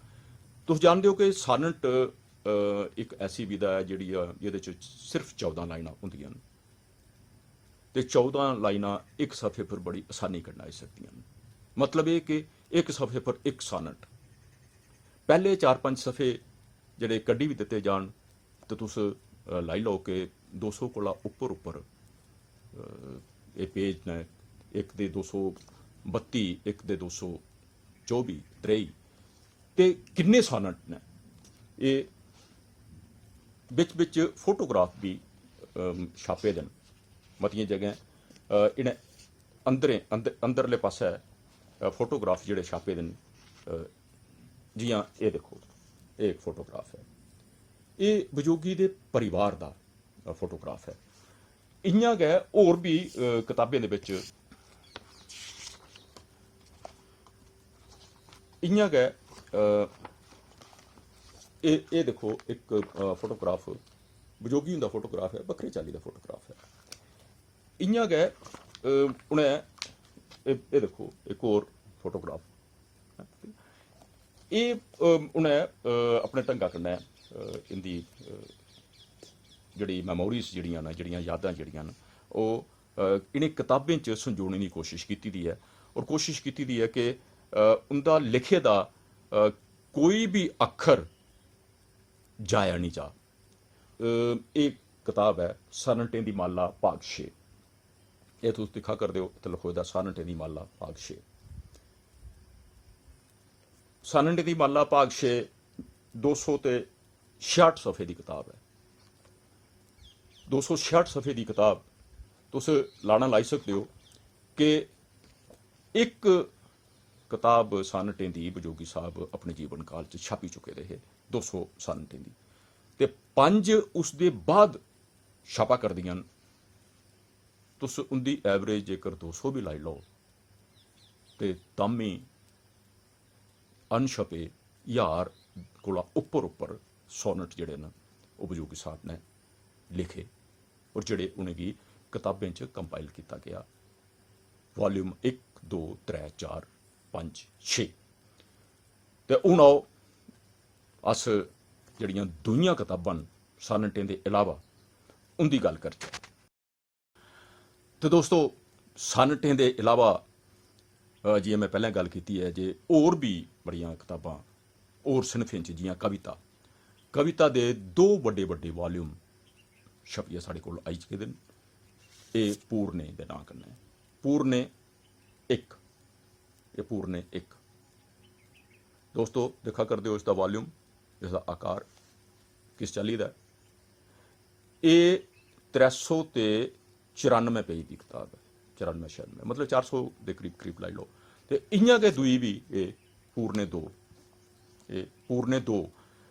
तुस जानदे ओ कि सानट, अ, इक ऐसी विधा ऐ जेह्ड़ी, अ, जेह्दे च सिर्फ चौदां लाइनां होंदियां न, ते चौदां लाइनां इक सफे पर बड़ी आसानी कन्नै आई सकदियां न। मतलब एह् कि इक सफे पर इक सानट। पैह्ले चार पंज सफे जेह्ड़े कड्ढी बी दित्ते जान, ते तुस, अ, लाई लैओ कि दो सौ कोला उप्पर, उप्पर, अ, एह् पेज न, इक दे दो सौ बत्ती, इक दे दो सौ चौबी, त्रेई, ते किन्ने सानट न। एह् बिच, बिच फोटोग्राफ बी, अम, छापे दे न। मतियें जगहें, अ, इ'नें अंदरें, अंदर, अंदरले पासै फोटोग्राफ जेह्ड़े छापे दे न, जि'यां एह् दिक्खो, एह् इक फोटोग्राफ ऐ, एह् वियोगी दे परिवार दा फोटोग्राफ ऐ। इ'यां गै होर बी कताबें दे बिच इ'यां गै एह् एह् दिक्खो, इक फोटोग्राफ, वियोगी हुंदा फोटोग्राफ ऐ, बक्खरी चाल्ली दा फोटोग्राफ ऐ। इ'यां गै उ'नें एह् दिक्खो, इक होर फोटोग्राफ, एह् उ'नें अपने ढंगा कन्नै इं'दी जेह्ड़ी मैमोरीज जेह्ड़ियां न, जेह्ड़ियां यादां जेह्ड़ियां न, ओह् इ'नें कताबें च संजोने दी कोशश कीती दी ऐ। और कोशश कीती दी ऐ कि उं'दा लिखे दा कोई बी अक्खर जाया निं जा। एह् कताब ऐ सानटें दी माला, भाग छे। एह् तुस दिक्खा करदे ओ, इत्थै लखोए दा सानटें दी माला, भाग छे। सानटें दी माला, भाग छे, दो सौ ते छेआठ सफे दी कताब ऐ। दो सौ छेआठ सफे दी कताब तुस लाना लाई सकदे ओ कि इक कताब सानटें दी वियोगी साहब अपने जीवन काल च छापी चुके दे हे, दो सौ सानटें दी, ते पंज उसदे बाद छापा करदियां न। तुस उं'दी average जेकर दो सौ बी लाई लैओ, ते तां बी अनछपे ज्हार कोला उप्पर उप्पर सोनेट जेह्ड़े न, ओह् वियोगी साहब ने लिखे, और जेह्ड़े उ'नेंगी कताबें च कंपाइल कीता गेआ, वॉल्यूम इक, दो, त्रै, चार, पंज, छे। ते हून आओ, अस जेह्ड़ियां दूइयां कताबां न सानटें दे इलावा, उं'दी गल्ल करचै। ते दोस्तो, सानटें दे इलावा, अ, जि'यां में पैह्लें गल्ल कीती ऐ जे होर बी बड़ियां कताबां होर सिनफें च, जि'यां कविता, कविता दे दो बड्डे बड्डे वॉल्यूम छपियै साढ़े कोल आई चुके दे न। एह् पूर्णे दे नांऽ कन्नै, पूर्णे इक, एह् पूर्णे इक। दोस्तो, दिक्खा करदे ओ इसदा वॉल्यूम, इसदा आकार किस चाल्ली दा ऐ। एह् त्रै सौ ते चरानुए पेज दी कताब ऐ, चरानुए छेआनुए, मतलब चार सौ दे करीब करीब लाई लैओ। ते इ'यां गै दूई बी, एह् पूर्णे दो, एह् पूर्णे दो,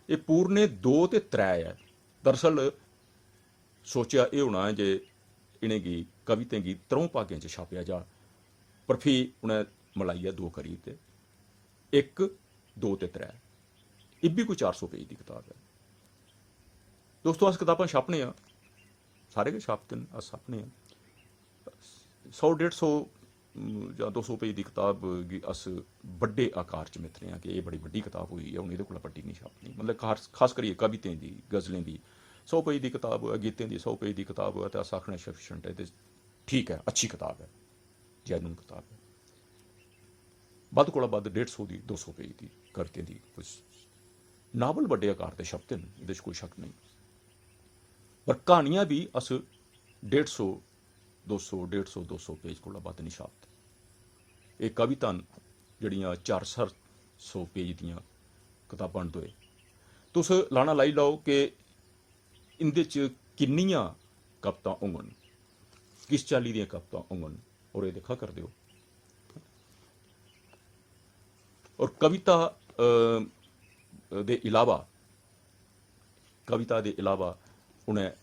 एह् पूर्णे दो ते त्रै ऐ। दरअसल सोचेआ एह् होना ऐ जे इ'नेंगी, कवितें गी त्र'ऊं भागें च छापेआ जा, पर फ्ही उ'नें मलाइयै दो करी दित्ते, इक, दो ते त्रै। इब्बी कोई चार सौ पेज दी कताब ऐ। दोस्तो, अस कताबां छापने आं, सारे गै छापदे न, अस छापने आं। सौ डेढ़ सौ, उम, जां दो सौ पेज दी कताब गी अस बड्डे आकार च मिथने आं कि एह् बड़ी बड्डी कताब होई ऐ, हून एह्दे कोला बड्डी निं छापनी। मतलब, खास, खास करियै कवितें दी, गज़लें दी सौ पेज दी कताब होऐ, गीतें दी सौ पेज दी कताब होऐ, ते अस आखने sufficient ऐ, ते ठीक ऐ, अच्छी कताब ऐ, genuine कताब ऐ। बद्ध कोला बद्ध डेढ़ सौ दी, दो सौ पेज दी कवितें दी कोई स-, नावल बड्डे आकार दे छपदे न, एह्दे च कोई शक्क नेईं, पर क्हानियां बी अस डेढ़ सौ, दो सौ, डेढ़ सौ, दो सौ पेज कोला बद्ध निं छापदे। एह् कवितां न जेह्ड़ियां चार चार सौ पेज दियां कताबां न दोए। तुस लाना लाई लैओ कि इं'दे च किन्नियां कवितां होङन, किस चाल्ली दियां कवितां होङन, और एह् दिक्खा करदे ओ। और कविता, अ, दे इलावा, कविता दे इलावा उ'नें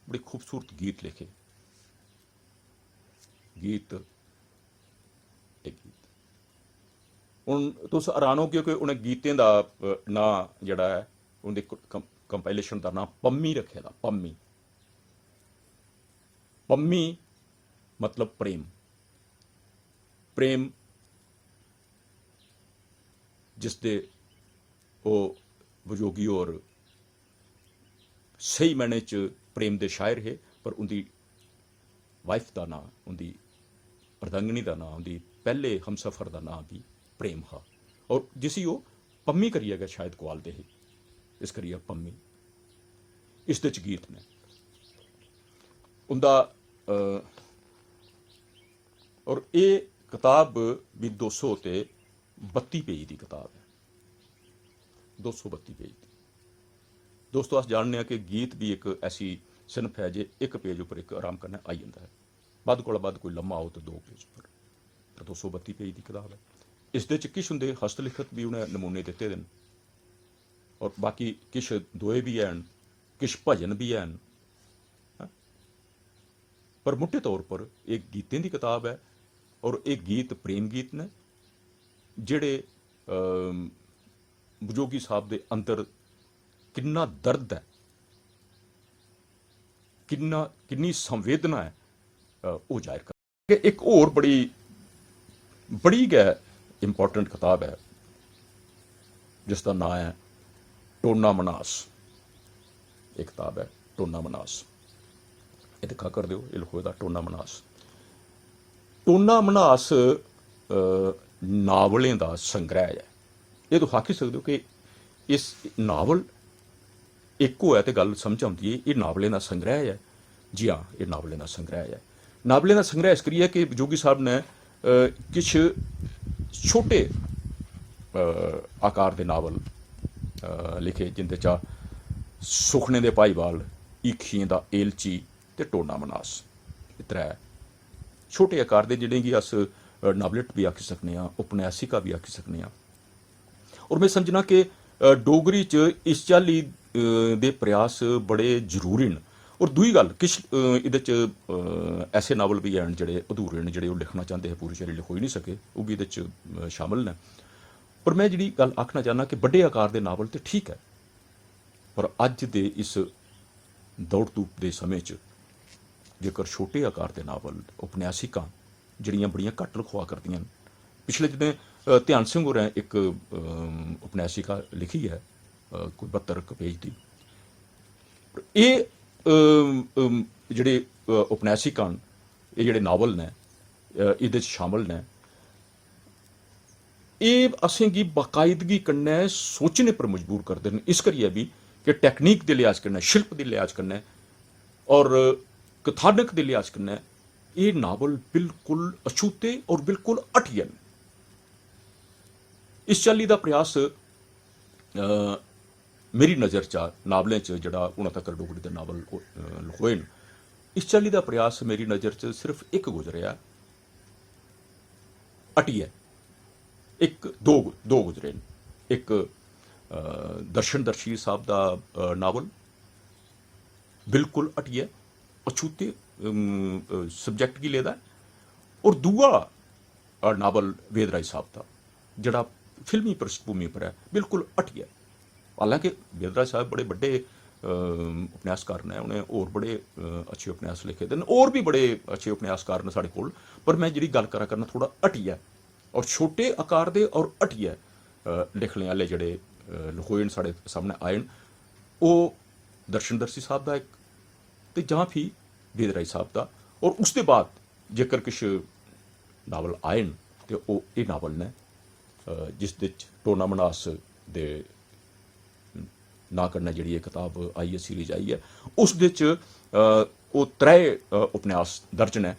बड़े खूबसूरत गीत लिखे। गीत, एह् गीत। हून तुस हैरान होगे कि उ'नें गीतें दा, अ, नांऽ जेह्ड़ा ऐ, उं'दी क-, कम-, compilation दा नांऽ पम्मी रक्खे दा, पम्मी। पम्मी मतलब प्रेम। प्रेम जिसदे ओह् वियोगी होर स्हेई मैह्ने च प्रेम दे शायर हे, पर उं'दी wife दा नांऽ, उं'दी अर्धांगिनी दा नांऽ, उं'दी पैह्ले हमसफर दा नांऽ बी प्रेम हा। और जिसी ओह् पम्मी करियै गै शायद कुआलदे हे, इस करियै पम्मी। इसदे च गीत न। उं'दा, अ, और एह् कताब बी दो सौ ते बत्ती पेज दी कताब ऐ, दो सौ बत्ती पेज दी। दोस्तो, अस जानने आं कि गीत बी इक ऐसी सिनफ ऐ जे इक पेज उप्पर इक आराम कन्नै आई जंदा ऐ, बद्ध कोला बद्ध कोई लम्मा हो ते दो पेज उप्पर। दो सौ बत्ती पेज दी कताब ऐ। इसदे च किश उं'दे हस्तलिखत बी उ'नें नमूने दित्ते दे न, और बाकी किश दोहे बी हैन, किश भजन बी हैन, हैं? पर मुट्टे तौर पर एह् गीतें दी कताब ऐ, और एह् गीत प्रेम गीत न, जेह्ड़े, अम, बजोगी साहब दे अंदर किन्ना दर्द ऐ, किन्ना, किन्नी संवेदना ऐ, अ, ओह् जाहिर कर। इक होर बड़ी, बड़ी गै इंपॉर्टेंट कताब ऐ, जिसदा नांऽ ऐ टोना मनास। एह् कताब ऐ टोना मनास। एह् दिक्खा करदे ओ, एह् लखोए दा टोना मनास। टोना मनास, अ, नावलें दा संग्रह ऐ। एह् तुस आखी सकदे ओ कि इस नावल इक होऐ ते गल्ल समझ औंदी ऐ, एह् नावलें दा संग्रह ऐ। जी हां, एह् नावलें दा संग्रह ऐ। नावलें दा संग्रह इस करियै कि जोगी साहब ने, अ, किश छोटे, अ, आकार दे नावल, अ, लिखे, जिंदे चा सुखने दे भाईवाल, हीखियें दा एलची ते टोना मनास। एह् त्रै छोटे आकार दे, जि'नेंगी अस, अ, नावलेट बी आखी सकने आं, उपन्यासिका बी आखी सकने आं। और में समझना कि, अ, डोगरी च इस चाल्ली, अ, दे प्रयास बड़े जरूरी न। और दूई गल्ल, किश, अ, एह्दे च, अ, ऐसे नावल बी हैन जेह्ड़े अधूरे न, जेह्ड़े ओह् लिखना चांह्दे हे, पूरी चाल्ली लखोई निं सके, ओह् बी एह्दे च, अ, शामिल न। पर में जेह्ड़ी गल्ल आखना चाह्न्नां कि बड्डे आकार दे नावल ते ठीक ऐ, पर अज्ज दे इस दौड़ धूप दे समें च जेकर छोटे आकार दे नावल, उपन्यासिकां, जेह्ड़ियां बड़ियां घट्ट लखोआ करदियां न, पिछले दिनें, अ, ध्यान सिंह होरें इक, अम, उपन्यासिका लिखी ऐ, अ, कोई बह्त्तर इक पेज दी। एह्, अम, अम, जेह्ड़े, अ, उपन्यासिकां न, एह् जेह्ड़े नावल न, अ, एह्दे च शामिल न, एह् असेंगी बाकायदगी कन्नै सोचने पर मजबूर करदे न। इस करियै बी कि टैक्नीक दे लिहाज कन्नै, शिल्प दे लिहाज कन्नै और कथानक दे लिहाज कन्नै एह् नावल बिल्कुल अछूते और बिल्कुल हटियै न। इस चाल्ली दा प्रयास, अ, मेरी नज़र च, नावलें च जेह्ड़ा हुन तक्कर डोगरी दे नावल, अ, लखोए न, इस चाल्ली दा प्रयास मेरी नज़र च सिर्फ इक गुजरेआ, हटियै। इक, दो गु-, दो गुजरे न। इक, अ, दर्शन दर्शी साहब दा, अ, नावल, बिल्कुल हटियै, अछूते, अम, अ, सब्जैक्ट गी लेदा ऐ। और दूआ, अ, नावल वेद राज साहब दा, जेह्ड़ा फिल्मी पृष्ठभूमि पर ऐ, बिल्कुल हटियै। हालांकि वेद राज साहब बड़े बड्डे, अम, उपन्यासकार न, उ'नें होर बड़े, अ, अच्छे उपन्यास लिखे दे न, होर बी बड़े अच्छे उपन्यासकार न साढ़े कोल, पर में जेह्ड़ी गल्ल करा करना थोह्ड़ा हटियै, और छोटे आकार दे और हटियै, अ, लिखने आह्ले जेह्ड़े, अ, लखोए न, साढ़े सामनै आए न, ओह् दर्शन दर्शी साहब दा इक, ते जां फ्ही वेद राज साहब दा। और उसदे बाद जेकर किश नावल आए न, ते ओह् एह् नावल न, अ, जिसदे च टोना मनास दे नांऽ कन्नै जेह्ड़ी एह् कताब आई ऐ, सीरीज आई ऐ, उसदे च, अ, ओह् त्रै, अ, उपन्यास दर्ज न।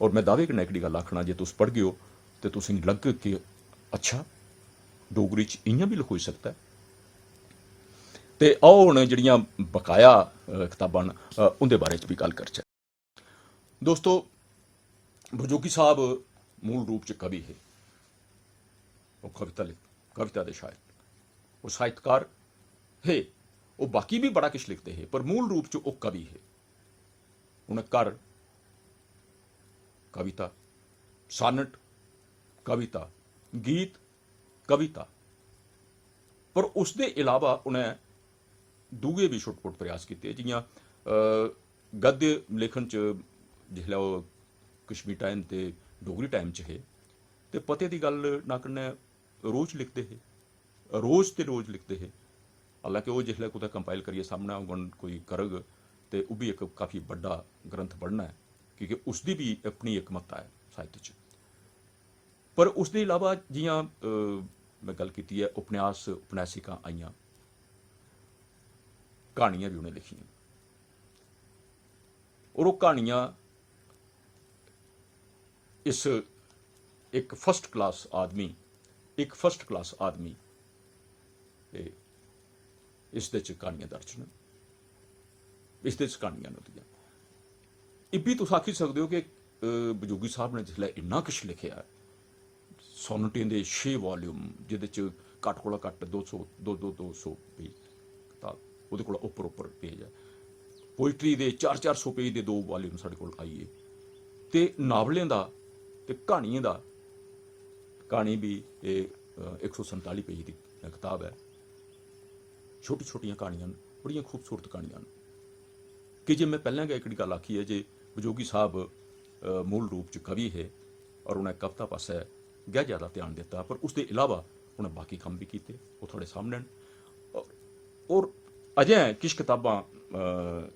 और में दावे कन्नै एह्कड़ी गल्ल आखना जे तुस पढ़गेओ ते तुसेंगी लग्गग कि अच्छा, डोगरी च इ'यां बी लखोई सकदा ऐ। ते आओ, हुन जेह्ड़ियां बकाया, अ, कताबां न, अ, उं'दे बारे च बी गल्ल करचै। दोस्तो, बरजोगी साहब मूल रूप च कवि हे। ओह् कविता लिख-, कविता दे शायर, ओह् साहित्यकार हे। ओह् बाकी बी बड़ा किश लिखदे हे, पर मूल रूप च ओह् कवि हे। उ'नें घर कविता, सानट, कविता, गीत, कविता, पर उसदे इलावा उ'नें दूए बी छुटपुट प्रयास कीते, जि'यां, अ, गद्य लेखन च जिसलै ओह् कश्मीर टाइम ते डोगरी टाइम च हे, ते पते दी गल्ल ना कन्नै रोज लिखदे हे, रोज ते रोज लिखदे हे। हालांकि ओह् जिसलै कुतै कंपाइल करियै सामनै औङन, कोई करग, ते ओह् बी इक काफी बड्डा ग्रंथ बनना ऐ, की के उसदी बी अपनी इक म्हत्ता ऐ साहित्य च। पर उसदे इलावा जि'यां, अ, में गल्ल कीती ऐ, उपन्यास, उपन्यासिकां आइयां, क्हानियां बी उ'नें लिखियां। और ओह् क्हानियां इस इक फर्स्ट क्लास आदमी, इक फर्स्ट क्लास आदमी, ते इसदे च क्हानियां दर्ज न, इसदे च क्हानियां न ओह्दियां। इब्बी तुस आखी सकदे ओ कि, अ, बजोगी साहब ने जिसलै इन्ना किश लिखेआ, सोनेटें दे छे वॉल्यूम, जेह्दे च घट्ट कोला घट्ट दो सौ, दो दो दो सौ पेज कताब, ओह्दे कोला उप्पर उप्पर पेज ऐ। पोइट्री दे चार चार सौ पेज दे दो वॉल्यूम साढ़े कोल आई गे। ते नावलें दा ते क्हानियें दा, क्हानी बी एह्, अ, इक सौ संताली पेज दी कताब ऐ। छोटी-छोटियां क्हानियां न, बड़ियां खूबसूरत क्हानियां न। कि जे में पैह्लें गै एह्कड़ी गल्ल आखी ऐ जे वियोगी साह्ब, अ, मूल रूप च कवि हे और उ'नें कविता पासै गै जैदा ध्यान दित्ता, पर उसदे इलावा उ'नें बाकी कम्म बी कीते, ओह् थुआढ़े सामनै न। और, और अजें किश कताबां, अ,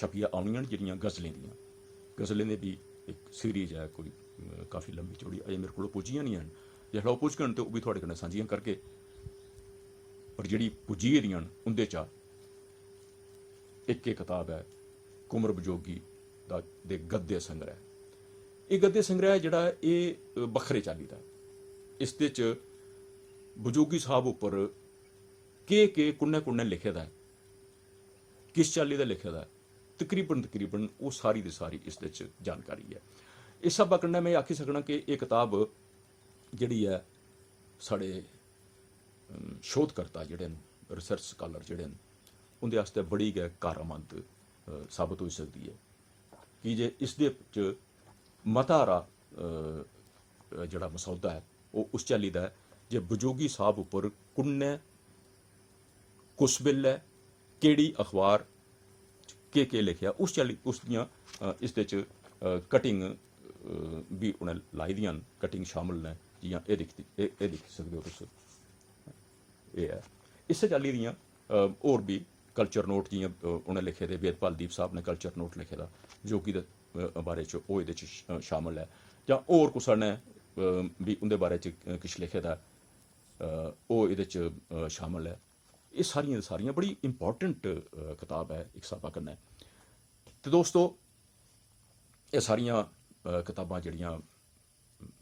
छपियै औनियां न जेह्ड़ियां गज़लें दियां। गज़लें दे बी इक सीरीज ऐ कोई, अ, काफी लम्बी चौड़ी, अजें मेरे कोल पुज्जियां निं हैन। जिसलै ओह् पुज्जङन ते ओह् बी थुआढ़े कन्नै सांझियां करगे। पर जेह्ड़ी पुज्जी गेदियां न उं'दे चा इक एह् कताब ऐ कुंवर वियोगी दा, दे गद्य संग्रह। एह् गद्य संग्रह जेह्ड़ा ऐ, एह् बक्खरे चाल्ली दा ऐ। इसदे च वियोगी साह्ब उप्पर केह् केह्, कु'न्नै कु'न्नै लिखे दा ऐ, किस चाल्ली दा लिखे दा ऐ, तकरीबन, तकरीबन ओह् सारी दी सारी इसदे च जानकारी ऐ। इस स्हाबा कन्नै में आखी सकनां कि एह् कताब जेह्ड़ी ऐ, साढ़े, अम, शोधकर्ता जेह्ड़े न, रिसर्च स्कालर जेह्ड़े न, उं'दे आस्तै बड़ी गै कारआमद, अ, साबत होई सकदी ऐ, की जे इसदे च मता हारा, अ, जेह्ड़ा मसौदा ऐ, ओह् उस चाल्ली दा ऐ जे वियोगी साह्ब उप्पर कु'न्नै, कुस बेल्लै, केह्ड़ी अखबार च केह् केह् लिखेआ, उस चाल्ली, उस दियां, अ, इसदे च, अ, कटिंग, अ, बी उ'नें लाई दियां न, कटिंग शामिल न, जि'यां एह् दिक्खी, एह्, एह् दिक्खी सकदे ओ तुस। एह् ऐ। इस्सै चाल्ली दियां, अ, होर बी कल्चर नोट, जि'यां, अ, उ'नें लिखे दे, वेदपाल दीप साह्ब ने कल्चर नोट लिखे दा वियोगी दे, अ, बारे च, ओह् एह्दे च श-, अ, शामिल ऐ। जां होर कुसै ने, अ, बी उं'दे बारे च, अ, किश लिखे दा, अ, ओह् एह्दे च, अ, शामिल ऐ। एह् सारियां दी सारियां बड़ी इंपॉर्टेंट, अ, कताब ऐ इक स्हाबा कन्नै। ते दोस्तो, एह् सारियां, अ, कताबां जेह्ड़ियां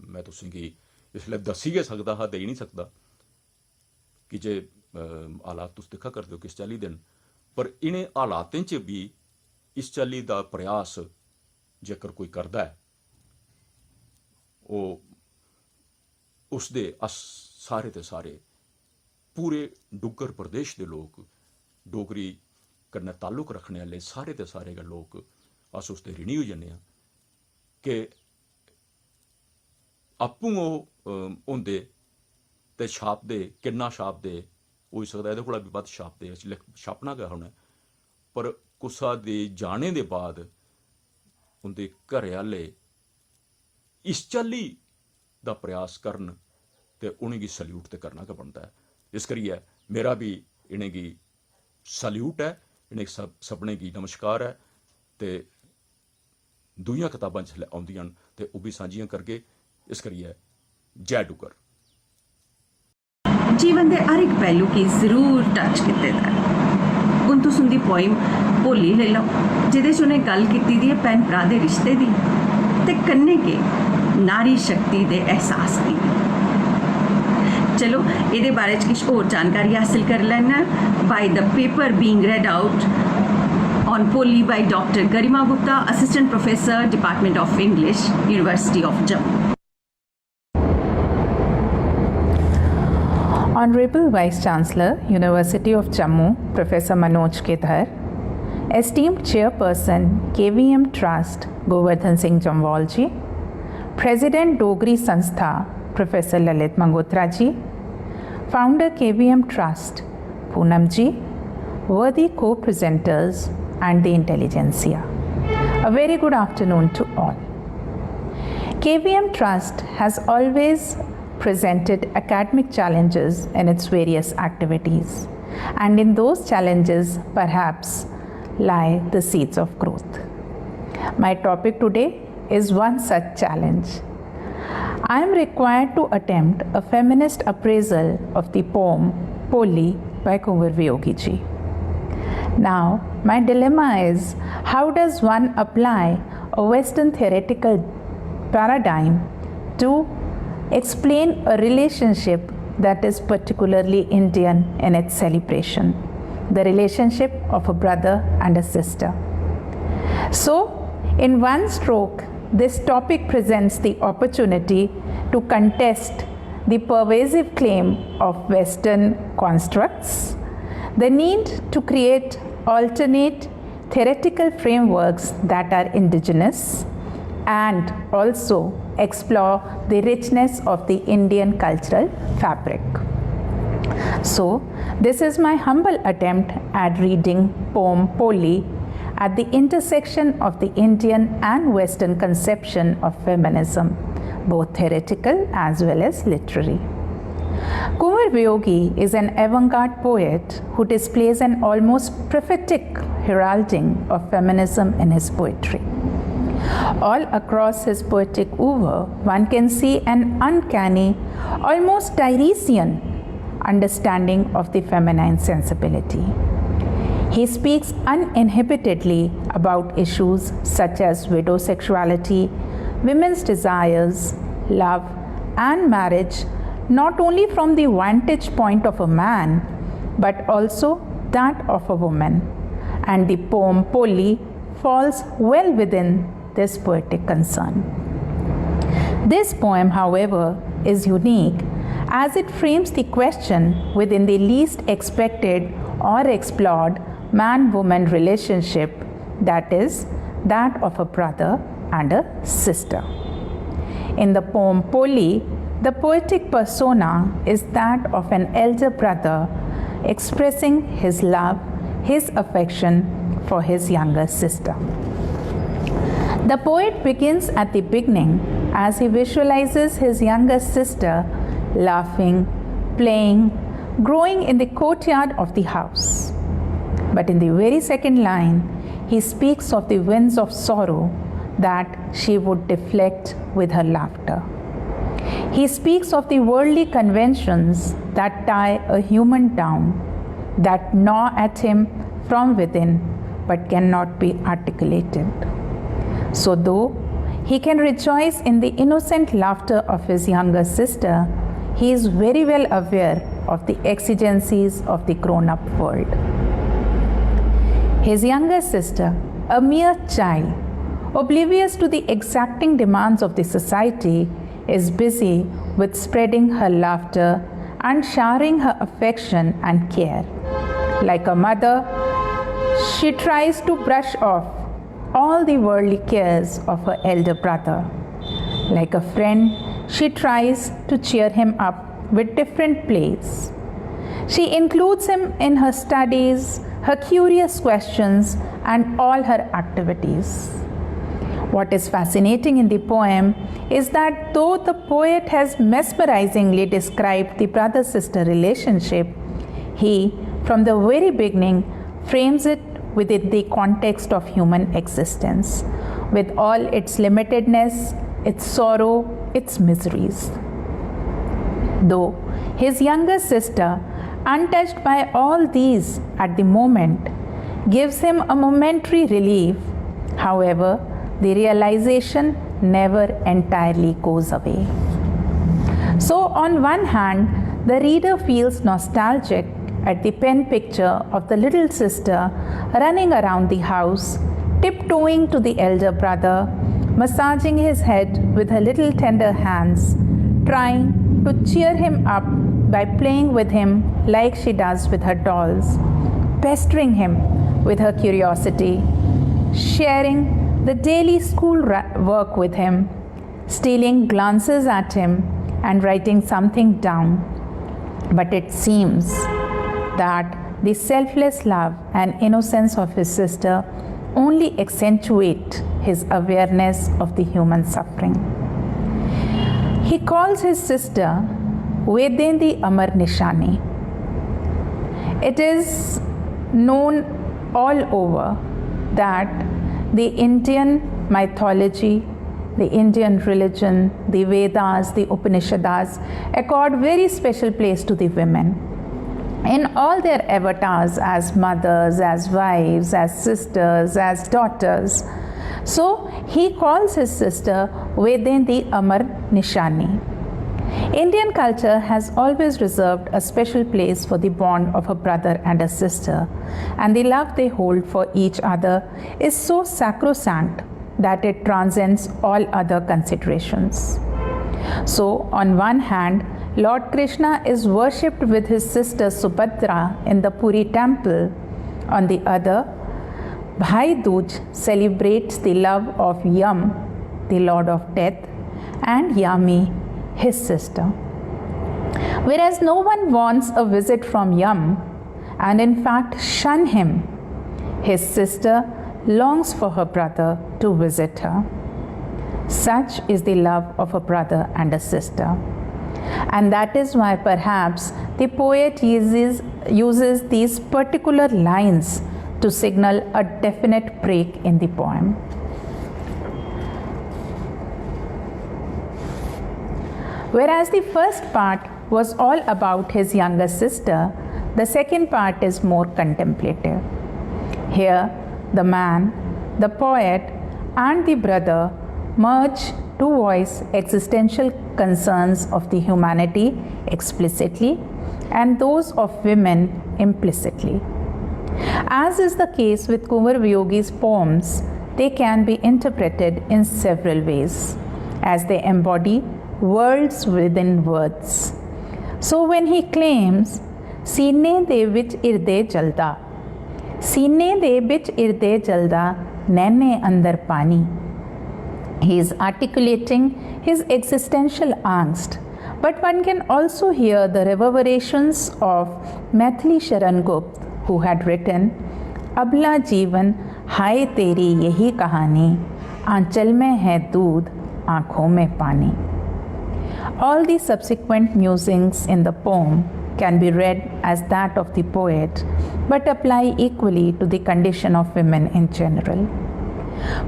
में तुसेंगी इसलै दस्सी गै सकदा हा, देई निं सकदा, की जे, अ, हालात तुस दिक्खा करदे ओ किस चाल्ली दे न। पर इ'नें हालातें च बी इस चाल्ली दा प्रयास जेकर कोई करदा ऐ, ओह्, उसदे अस सारे दे सारे, पूरे डुग्गर प्रदेश दे लोक, डोगरी कन्नै ताल्लुक रक्खने आह्ले सारे दे सारे गै लोक, अस उसदे ऋणी होई जन्ने आं कि आपूं ओह्, अ, होंदे ते छापदे, किन्ना छापदे, होई सकदा एह्दे कोला बी बद्ध छापदे, इस लिख-, छापना गै हा उ'नें। पर कुसा दे जाने दे बाद उं'दे घरै आह्ले इस चाल्ली दा प्रयास करन ते उ'नेंगी सल्यूट ते करना गै बनदा ऐ। इस करियै मेरा बी इ'नेंगी सल्यूट ऐ, इ'नें सब-, सभनें गी नमस्कार ऐ ते दूइयां कताबां जिसलै औंदियां न ते ओह् बी सांझियां करगे। इस करियै जय डुग्गर। जीवन दे हर इक पैह्लू गी जरूर टच कीते दा ऐ। हून तुस उं'दी पोइम भोली लेई लैओ, जेह्दे च उ'नें गल्ल कीती दी ऐ भैन भ्राऽ दे रिश्ते दी ते कन्नै गै नारी शक्ति दे एहसास दी बी। चलो, एह्दे बारे च किश होर जानकारी हासल करी लैन्ने आं by the paper being read out on Poli by Doctor Garima Gupta, Assistant Professor, Department of English, University of Jammu. Honorable Vice Chancellor, University of Jammu, Professor Manoj Kedhar, esteemed Chairperson, K V M Trust, Govardhan Singh Jamwal ji, President Dogri Sanstha, Professor Lalit Mangotra ji, Founder, K V M Trust, Poonam ji, worthy co-presenters and the intelligentsia. A very good afternoon to all. K V M Trust has always presented academic challenges in its various activities, and in those challenges, perhaps, lie the seeds of growth. My topic today is one such challenge. I am required to attempt a feminist appraisal of the poem Poli by Kunwar Viyogi ji. Now, my dilemma is, how does one apply a Western theoretical paradigm to explain a relationship that is particularly Indian in its celebration, the relationship of a brother and a sister? So, in one stroke, this topic presents the opportunity to contest the pervasive claim of Western constructs, the need to create alternate theoretical frameworks that are indigenous and also explore the richness of the Indian cultural fabric. So, this is my humble attempt at reading poem Poli at the intersection of the Indian and Western conception of feminism, both theoretical as well as literary. Kunwar Vyogi is an avant-garde poet who displays an almost prophetic heralding of feminism in his poetry. All across his poetic oeuvre, one can see an uncanny, almost Tiresian understanding of the feminine sensibility. He speaks uninhibitedly about issues such as widow sexuality, women's desires, love, and marriage, not only from the vantage point of a man, but also that of a woman. And the poem Poli falls well within this poetic concern. This poem, however, is unique as it frames the question within the least expected or explored man woman relationship, that is, that of a brother and a sister. In the poem Poli, the poetic persona is that of an elder brother expressing his love, his affection for his younger sister. The poet begins at the beginning as he visualizes his younger sister laughing, playing, growing in the courtyard of the house. But in the very second line, he speaks of the winds of sorrow that she would deflect with her laughter. He speaks of the worldly conventions that tie a human down, that gnaw at him from within but cannot be articulated. So, though he can rejoice in the innocent laughter of his younger sister, he is very well aware of the exigencies of the grown up world. His younger sister, a mere child, oblivious to the exacting demands of the society, is busy with spreading her laughter and showering her affection and care. Like a mother, she tries to brush off all the worldly cares of her elder brother. Like a friend, she tries to cheer him up with different plays. She includes him in her studies, her curious questions, and all her activities. What is fascinating in the poem is that though the poet has mesmerizingly described the brother sister relationship, he, from the very beginning, frames it within the context of human existence, with all its limitedness, its sorrow, its miseries. Though his younger sister, untouched by all these at the moment, gives him a momentary relief, however, the realization never entirely goes away. So, on one hand, the reader feels nostalgic at the pen picture of the little sister running around the house, tiptoeing to the elder brother, massaging his head with her little tender hands, trying to cheer him up by playing with him like she does with her dolls, pestering him with her curiosity, sharing the daily school ra- work with him, stealing glances at him, and writing something down. But it seems that the selfless love and innocence of his sister only accentuate his awareness of the human suffering. He calls his sister Vedendi Amar Nishani. It is known all over that the Indian mythology, the Indian religion, the Vedas, the Upanishads accord very special place to the women in all their avatars as mothers, as wives, as sisters, as daughters. So he calls his sister Vedendi Amar Nishani. Indian culture has always reserved a special place for the bond of a brother and a sister, and the love they hold for each other is so sacrosanct that it transcends all other considerations. So, on one hand, Lord Krishna is worshipped with his sister Subhadra in the Puri temple. On the other, Bhai Dooj celebrates the love of Yam, the lord of death, and Yami, his sister. Whereas no one wants a visit from Yam, and in fact shun him, his sister longs for her brother to visit her. Such is the love of a brother and a sister. And that is why perhaps the poet uses, uses these particular lines to signal a definite break in the poem. Whereas the first part was all about his younger sister, the second part is more contemplative. Here, the man, the poet, and the brother merge to voice existential concerns of the humanity explicitly and those of women implicitly. As is the case with Kunwar Viyogi's poems, they can be interpreted in several ways, as they embody worlds within words. So when he claims, "सीने दे विच हिरदे जलदा, सीने दे विच हिरदे जलदा, नैने अंदर पानी," he is articulating his existential angst. But one can also hear the reverberations of Maithili Sharan Gupta, who had written, "अबला जीवन हाय तेरी यही कहानी, आंचल में है दूध, आंखों में पानी." All the subsequent musings in the poem can be read as that of the poet, but apply equally to the condition of women in general.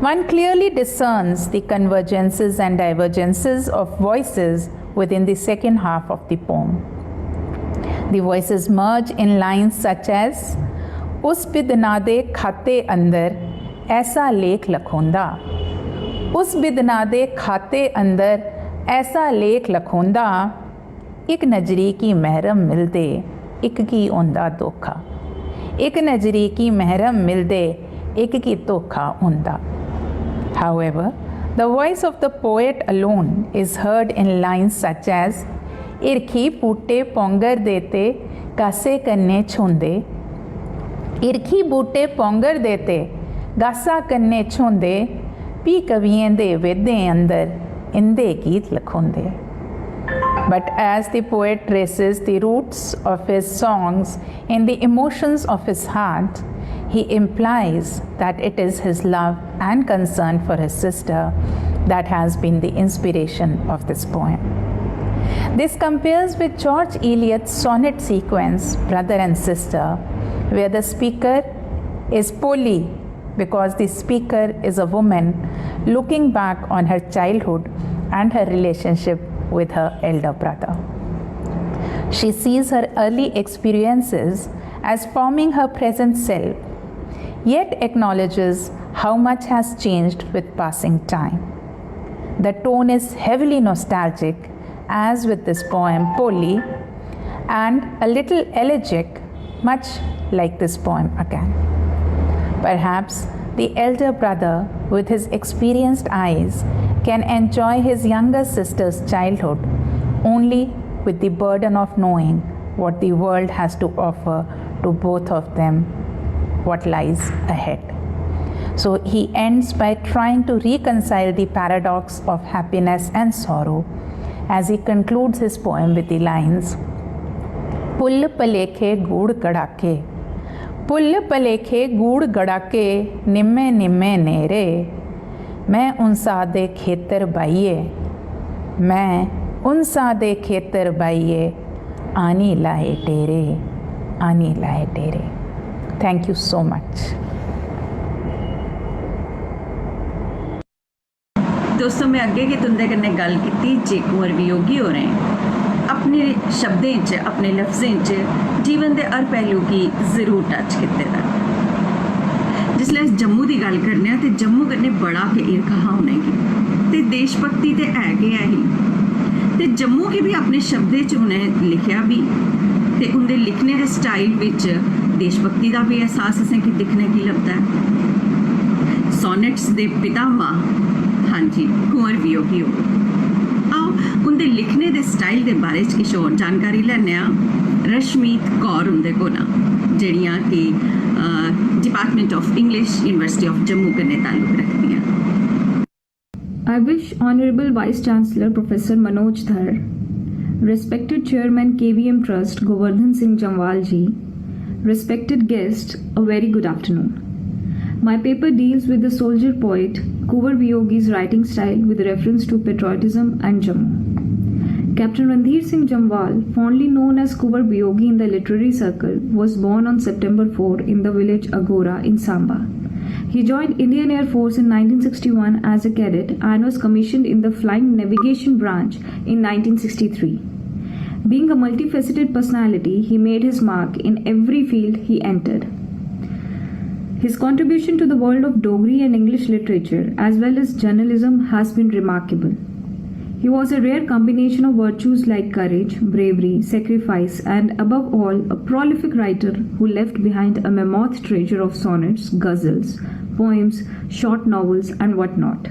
One clearly discerns the convergences and divergences of voices within the second half of the poem. The voices merge in lines such as, "उस बिदना दे खाते अंदर ऐसा लेख लखोंदा, उस बिदना दे खाते अंदर ऐसा लेख लखोंदा, इक नजरी की मैहरम मिलदे, इक की होंदा धोखा, इक नजरी की मैहरम मिलदे, इक की धोखा होंदा." However, the voice of the poet alone is heard in lines such as, "हिरखी बूटे पौंगर दे ते गासे कन्नै छूंदे, हिरखी बूटे पौंगर दे ते गासा कन्नै छूंदे, भी कवियें दे वेदें अंदर इंदे गीत लखोंदे." But as the poet traces the roots of his songs in the emotions of his heart, he implies that it is his love and concern for his sister that has been the inspiration of this poem. This compares with George Eliot's sonnet sequence, Brother and Sister, where the speaker is Polly, because the speaker is a woman looking back on her childhood and her relationship with her elder brother. She sees her early experiences as forming her present self, yet acknowledges how much has changed with passing time. The tone is heavily nostalgic, as with this poem Polly, and a little elegiac, much like this poem again. Perhaps the elder brother, with his experienced eyes, can enjoy his younger sister's childhood only with the burden of knowing what the world has to offer to both of them, what lies ahead. So he ends by trying to reconcile the paradox of happiness and sorrow as he concludes his poem with the lines, "भुल्ल भलेखे गूढ़ कड़ाके, भुल्ल भलेखे गूढ़ गड़ाके, निम्मे निम्मे नेरे, में उंसा दे खेतर बाहियै, में उंसा दे खेतर बाहियै, आनी लाए डेरे, आनी लाए डेरे।" Thank you so much. दोस्तों, में अग्गें गै तुं'दे कन्नै गल्ल कीती जे कुंवर वियोगी होरें अपने शब्दें च, अपने लफ्जें च जीवन दे हर पहलू गी जरूर टच कीते दा। जिसलै अस जम्मू दी गल्ल करने आं ते जम्मू कन्नै बड़ा गै हिरख हा उ'नेंगी, ते देशभक्ति ते है गै ऐ ही। ते जम्मू गी बी अपने शब्दें च उ'नें लिखेआ बी, ते उं'दे लिखने दे स्टाइल बिच देशभक्ति दा बी एहसास असेंगी दिक्खने गी लभदा ऐ। सॉनेट्स दे पितामह, हां जी, कुंवर वियोगी होर। आओ, दे लिखने दे स्टाइल दे बारे च किश होर जानकारी लैने आं रश्मीत कौर उं'दे कोला, जेह्ड़ियां कि Department of English, University of Jammu कन्नै ताल्लुक रखदियां। I wish Honorable Vice Chancellor Professor Manoj Dhar, respected Chairman K V M Trust Govardhan Singh Jamwal ji, respected guests, a very good afternoon. My paper deals with the soldier poet Kunwar Viyogi's writing style with reference to patriotism and Jammu. Captain Randhir Singh Jamwal, fondly known as Kunwar Viyogi in the literary circle, was born on September four in the village Agora in Samba. He joined Indian Air Force in nineteen sixty-one as a cadet and was commissioned in the Flying Navigation Branch in nineteen sixty-three. Being a multifaceted personality, he made his mark in every field he entered. His contribution to the world of Dogri and English literature, as well as journalism, has been remarkable. He was a rare combination of virtues like courage, bravery, sacrifice, and above all, a prolific writer who left behind a mammoth treasure of sonnets, ghazals, poems, short novels, and whatnot.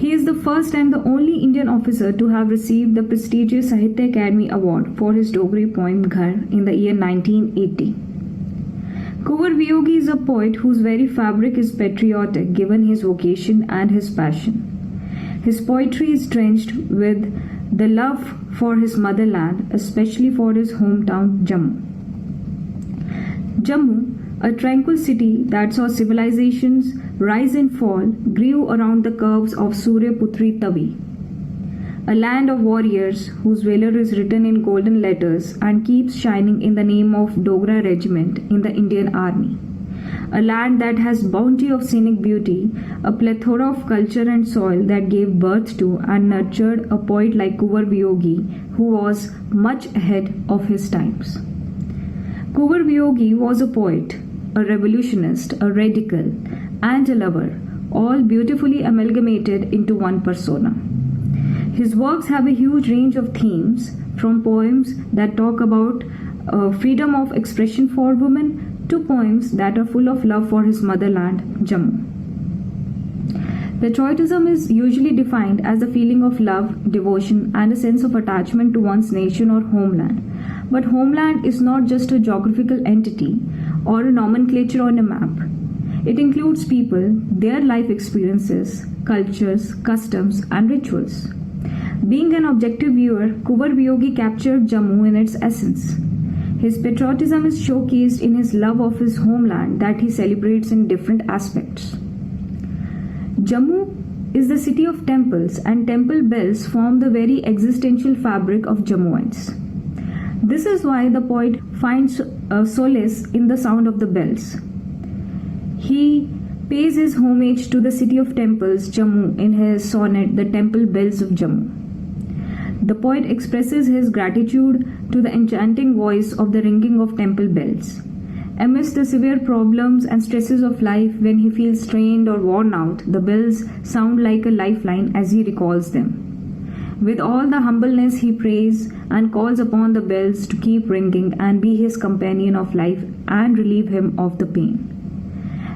He is the first and the only Indian officer to have received the prestigious Sahitya Academy Award for his Dogri poem Ghar in the year nineteen eighty. Kunwar Viyogi is a poet whose very fabric is patriotic given his vocation and his passion. His poetry is drenched with the love for his motherland, especially for his hometown Jammu. Jammu, a tranquil city that saw civilizations rise and fall, grew around the curves of Suryaputri Tavi, a land of warriors whose valor is written in golden letters and keeps shining in the name of Dogra Regiment in the Indian Army. A land that has bounty of scenic beauty, a plethora of culture and soil that gave birth to and nurtured a poet like Kunwar Viyogi, who was much ahead of his times. Kunwar Viyogi was a poet, a revolutionist, a radical, and a lover, all beautifully amalgamated into one persona. His works have a huge range of themes, from poems that talk about uh, freedom of expression for women to poems that are full of love for his motherland, Jammu. Patriotism is usually defined as the feeling of love, devotion, and a sense of attachment to one's nation or homeland. But homeland is not just a geographical entity or a nomenclature on a map. It includes people, their life experiences, cultures, customs, and rituals. Being an objective viewer, Kunwar Viyogi captured Jammu in its essence. His patriotism is showcased in his love of his homeland that he celebrates in different aspects. Jammu is the city of temples, and temple bells form the very existential fabric of Jammuans. This is why the poet finds a solace in the sound of the bells. He pays his homage to the city of temples, Jammu, in his sonnet The Temple Bells of Jammu. The poet expresses his gratitude to the enchanting voice of the ringing of temple bells. Amidst the severe problems and stresses of life, when he feels strained or worn out, the bells sound like a lifeline as he recalls them. With all the humbleness, he prays and calls upon the bells to keep ringing and be his companion of life and relieve him of the pain.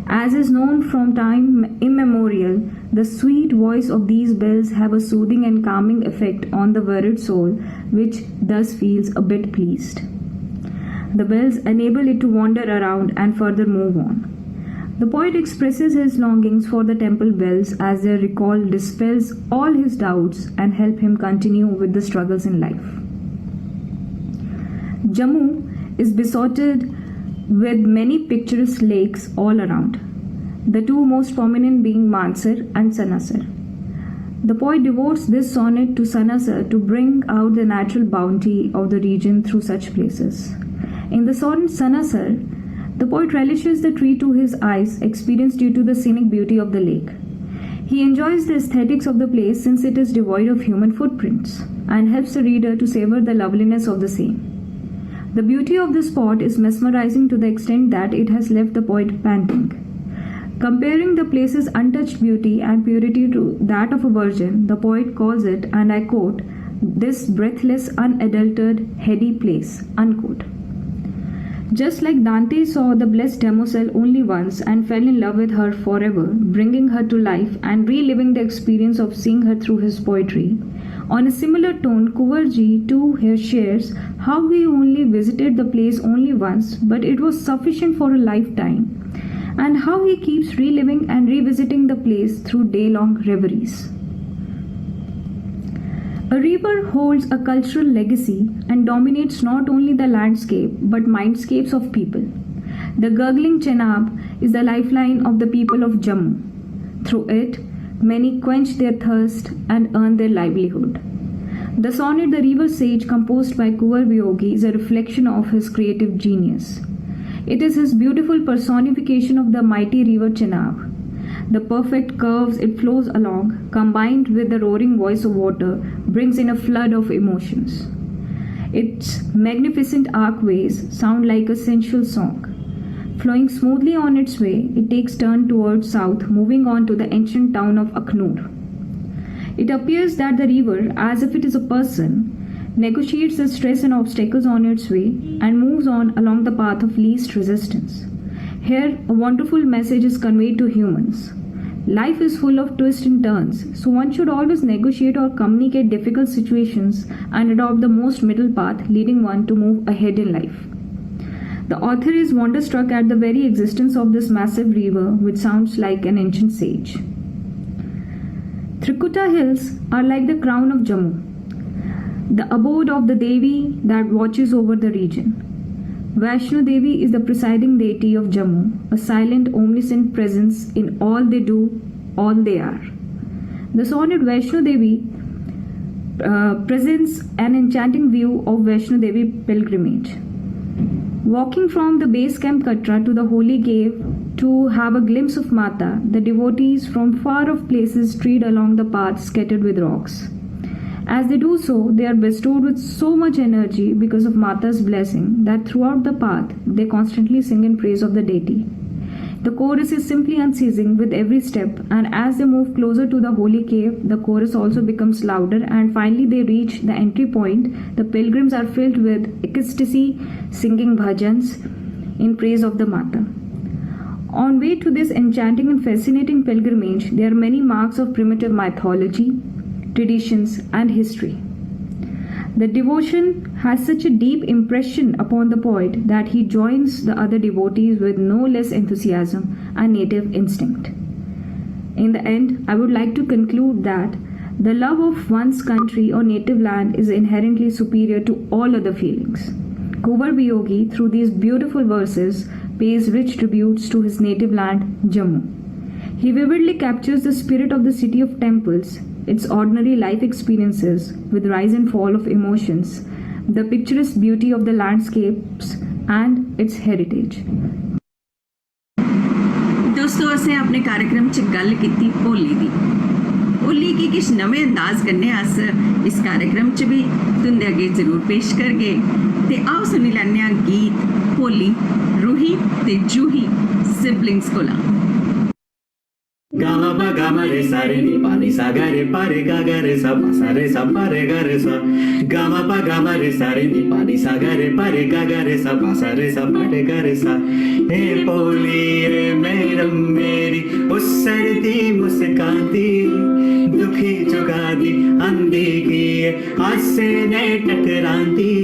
As is known from time immemorial, the sweet voice of these bells have a soothing and calming effect on the worried soul, which thus feels a bit pleased. The bells enable it to wander around and further move on. The poet expresses his longings for the temple bells as their recall dispels all his doubts and help him continue with the struggles in life. Jammu is besotted with many picturesque lakes all around, the two most prominent being Mansar and Sanasar. The poet devotes this sonnet to Sanasar to bring out the natural bounty of the region through such places. In the sonnet Sanasar, the poet relishes the tree to his eyes experience due to the scenic beauty of the lake. He enjoys the aesthetics of the place since it is devoid of human footprints and helps the reader to savor the loveliness of the same. The beauty of this spot is mesmerizing to the extent that it has left the poet panting. Comparing the place's untouched beauty and purity to that of a virgin, the poet calls it, and I quote, "this breathless, unadulterated, heady place," unquote. Just like Dante saw the blessed damosel only once and fell in love with her forever, bringing her to life and reliving the experience of seeing her through his poetry, On a similar tone, Kuvarji too here shares how he only visited the place only once, but it was sufficient for a lifetime, and how he keeps reliving and revisiting the place through day long reveries. A river holds a cultural legacy and dominates not only the landscape but mindscapes of people. The gurgling Chenab is the lifeline of the people of Jammu. Through it, many quench their thirst and earn their livelihood. The sonnet The River Sage, composed by Kuvar Vyogi, is a reflection of his creative genius. It is his beautiful personification of the mighty river Chenab. The perfect curves it flows along, combined with the roaring voice of water, brings in a flood of emotions. Its magnificent archways sound like a sensual song. Flowing smoothly on its way, it takes turn towards south, moving on to the ancient town of Akhnoor. It appears that the river, as if it is a person, negotiates the stress and obstacles on its way and moves on along the path of least resistance. Here, a wonderful message is conveyed to humans. Life is full of twists and turns, so one should always negotiate or communicate difficult situations and adopt the most middle path, leading one to move ahead in life. The author is wonderstruck at the very existence of this massive river, which sounds like an ancient sage. Trikuta Hills are like the crown of Jammu, the abode of the Devi that watches over the region. Vaishno Devi is the presiding deity of Jammu, a silent, omniscient presence in all they do, all they are. The sonnet Vaishno Devi uh, presents an enchanting view of Vaishno Devi pilgrimage. Walking from the base camp Katra to the holy cave to have a glimpse of Mata, the devotees from far off places tread along the path scattered with rocks. As they do so, they are bestowed with so much energy because of Mata's blessing that throughout the path they constantly sing in praise of the deity. The chorus is simply unceasing with every step, and as they move closer to the holy cave, the chorus also becomes louder, and finally they reach the entry point. The pilgrims are filled with ecstasy, singing bhajans in praise of the Mata. On way to this enchanting and fascinating pilgrimage, there are many marks of primitive mythology, traditions, and history. The devotion has such a deep impression upon the poet that he joins the other devotees with no less enthusiasm and native instinct. In the end, I would like to conclude that the love of one's country or native land is inherently superior to all other feelings. Kuvar Vyogi, through these beautiful verses, pays rich tributes to his native land, Jammu. He vividly captures the spirit of the city of temples, its ordinary life experiences, with rise and fall of emotions, the picturesque beauty of the landscapes, and its heritage. ਦੋਸਤੋ, ਅਸੀਂ ਆਪਣੇ ਕਾਰਜਕ੍ਰਮ 'ਚ ਗੱਲ ਕੀਤੀ ਹੋਲੀ ਦੀ। ਹੋਲੀ गी किश नमें अंदाज कन्नै अस इस कार्यक्रम च बी तुं'दे अग्गें जरूर पेश करगे। ते आओ सुनी लैन्ने आं गीत होली रूही ते जूही सिबलिंग्स कोला। गामा पा गामा रे सा रे नी पा नी सा गा रे पा रे गा गा रे सा पा सा रे सा पा रे गा रे सा। गामा पा गामा रे सा रे नी पा नी सा गा रे पा रे गा गा रे सा पा सा रे सा पा रे गा रे सा। हे भोली ए मेरम मेरी उस्सरदी मुस्कांदी दुखी जुगादी आंदी की ए आसे ने टकरांदी।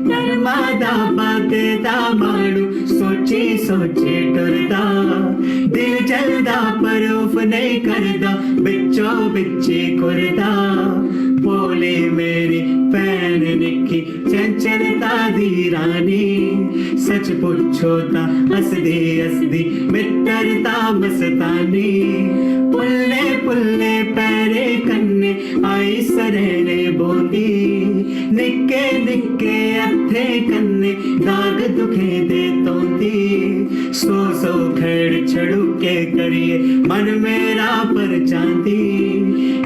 कर्मा दा बगदा मानू सोची सोची टुरदा। दिल जलदा पर उफ नहीं करदा बिच्चो बिच्ची कुरदा। भोली मेरी भैन निक्की चंचलता दी रानी। सच पुच्छो तां हसदी हसदी मित्तरता मस्तानी। पुल्ले पुल्ले पैरे कन्ने आई सरैने बोंदी। निक्के निक्के हत्थे कन्ने दाग दुखे दे तोंदी। सौ सौ खैड़ छड़ूके करिए मन मेरा परचांदी।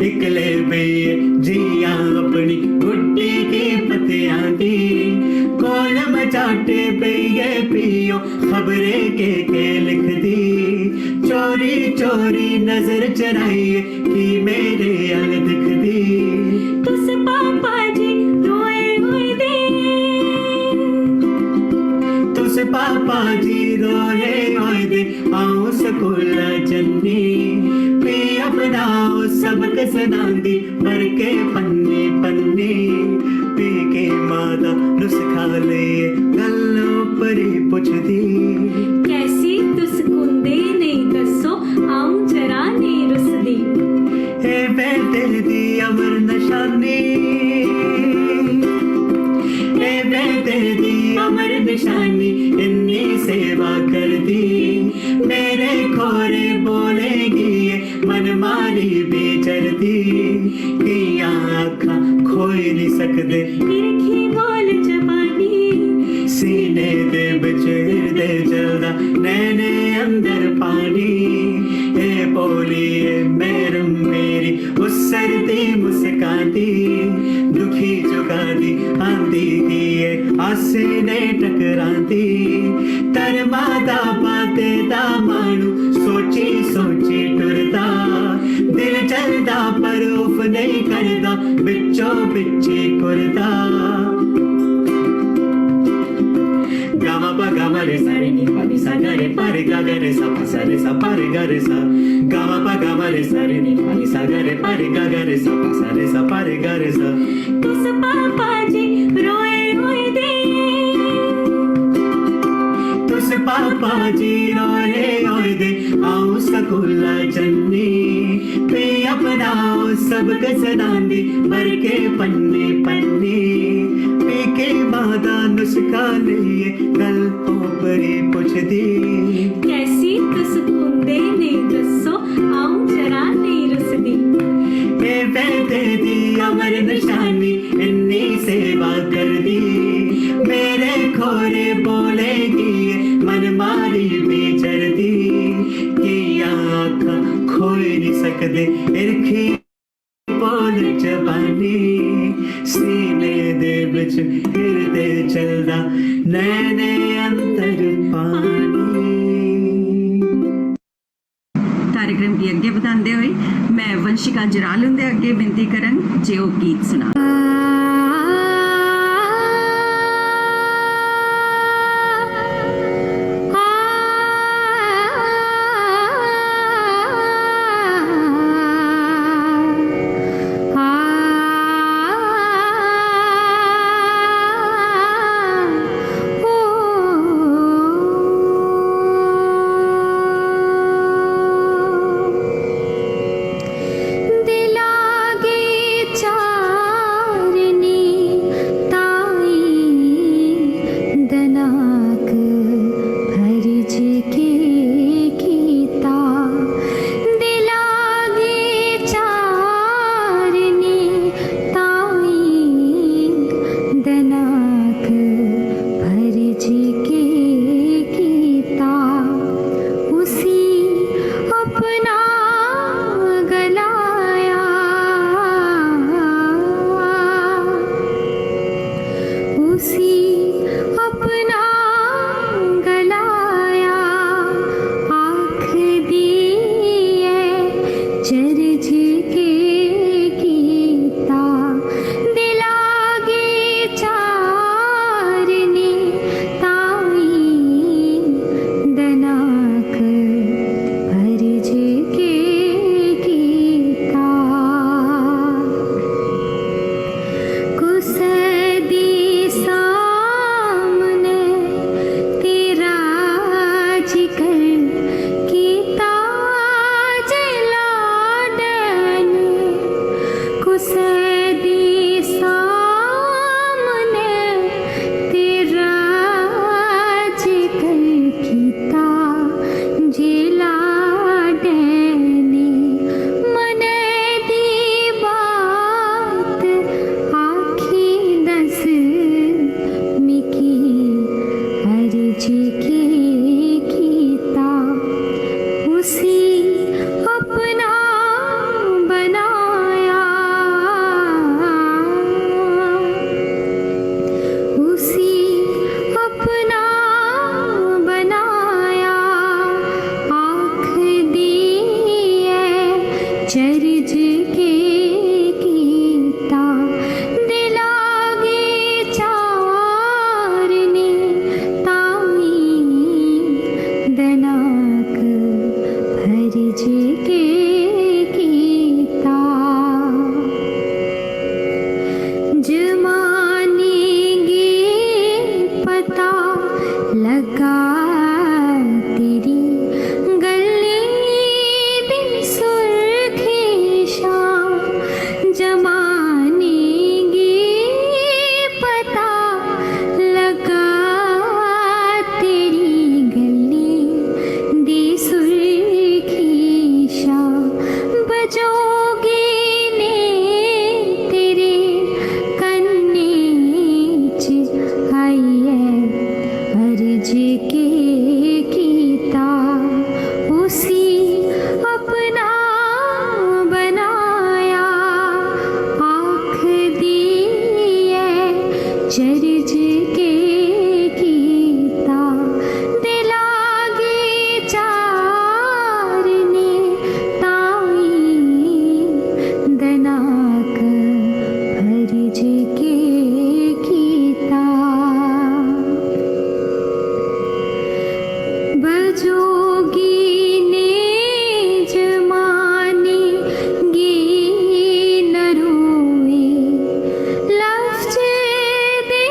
इकले बेइये जियां अपनी गुड्डी की पतियां दी। कोल मचाटे बेइये पियो खबरे के के लिखदी। चोरी चोरी नजर चराइए की मेरे अल दिखदी। तुस पापा जी रोए होए दे। तुस पापा जी रोए होए दे। आओ स्कूल जन्नी पिया बनाओ सबक सनांदी। भर के पन्ने तेरी अमर निशानी इन्नी सेवा करदी, मेरे खोरे बोलेगी ये मन मारी बेचरदी। कियां आखां खोई नहीं सकदे हिरखी बोल जबानी। सीने दे बिच हिरदे जलदा, नैने अंदर पानी। ए भोली ए मेरम मेरी, उस सरदी मुस्कांदी, दुखी जुगादी आंदी दी ए आसे ने टकरांदी। धर्मा दा बाते दा मानू सोची सोची टुरदा, दिल चलदा पर उफ नहीं करदा, बिच्चो बिच्ची कुरदा। गामा पा गामा रे सारे नी पा नी सा गा रे पा रे गा गा रे सा पा सा रे सा पा रे गा रे सा। गामा पा गामा रे सारे नी पा नी सा गा रे पा रे गा गा रे सा पा सा रे सा पा रे गा रे सा। तुस पापा जी रोए होए दे, तुस पापा जी रोए होए दे, आऊं स्कूला जन्नी, पे अपना सबक सनांदी, भर के पन्ने पन्ने। पी के मादा नुस्खा लेइए गल पोपरी पुछदी। कैसी तुस कुंदे ने दस्सो, आऊं जरा नेईं रुसदी। ए वैदे दी अमर निशानी, इन्नी सेवा करदी, मेरे खोरे बोलेगी मन मारी बेचरदी। कियां आखां खोई नहीं सकदे इरखी बोल जबानी, सीने दे बिच हिरदे चलदा, नैने अंदर पानी। कार्यक्रम गी अग्गें बधांदे होई मैं वंशिका जराल हुंदे अग्गें विनती करंग जे ओह् गीत सुनान। चरज के कीता, दिला गे चारने ताई, दनाक फर्ज के कीता। बजोगी ने जमाने गी नरोए, लफ्ज दे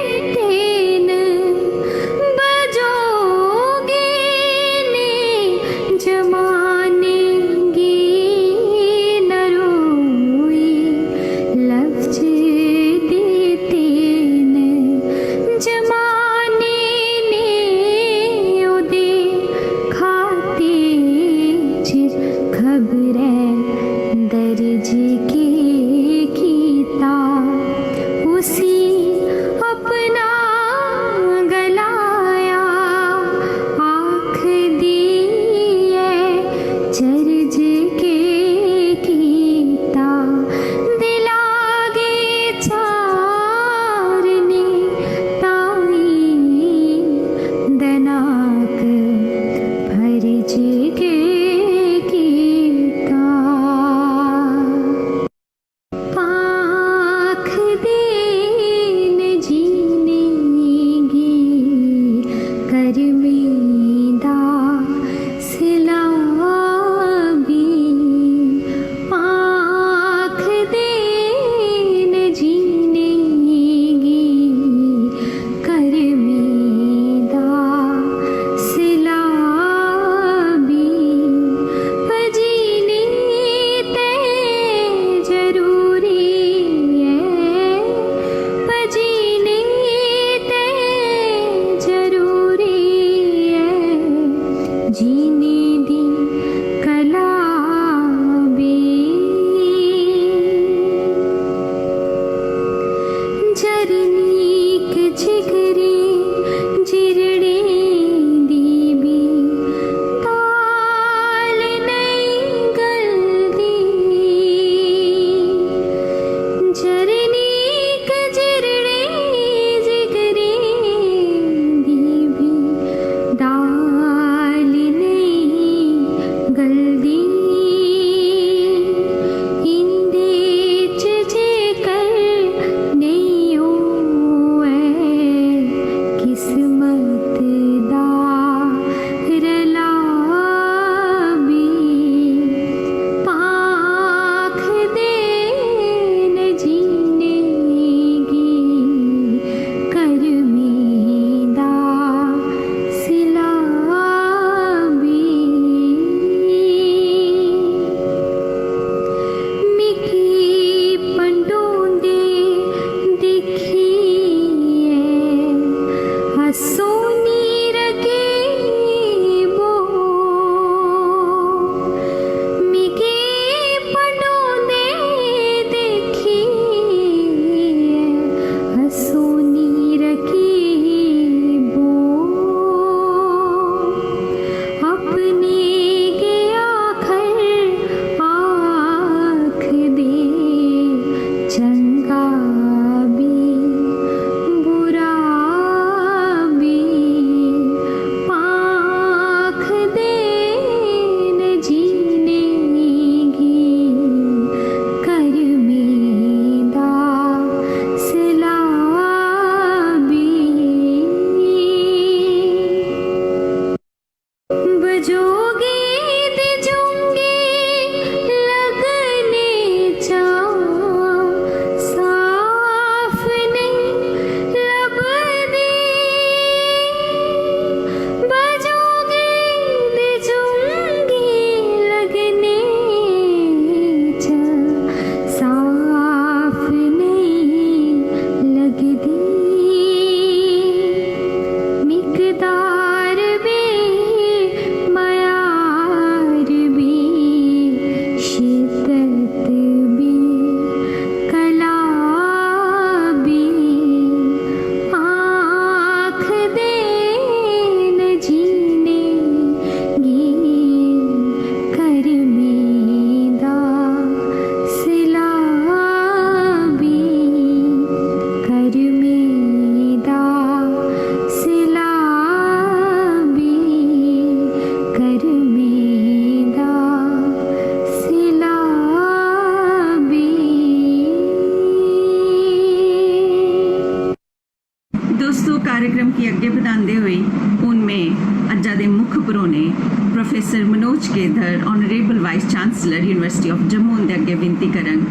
सो कार्यक्रम गी अग्गें बधांदे होई हून में अज्जा दे मुक्ख परौह्ने professor Manoj Kedhar, Honourable Vice Chancellor University of Jammu हुंदे अग्गें विनती करङ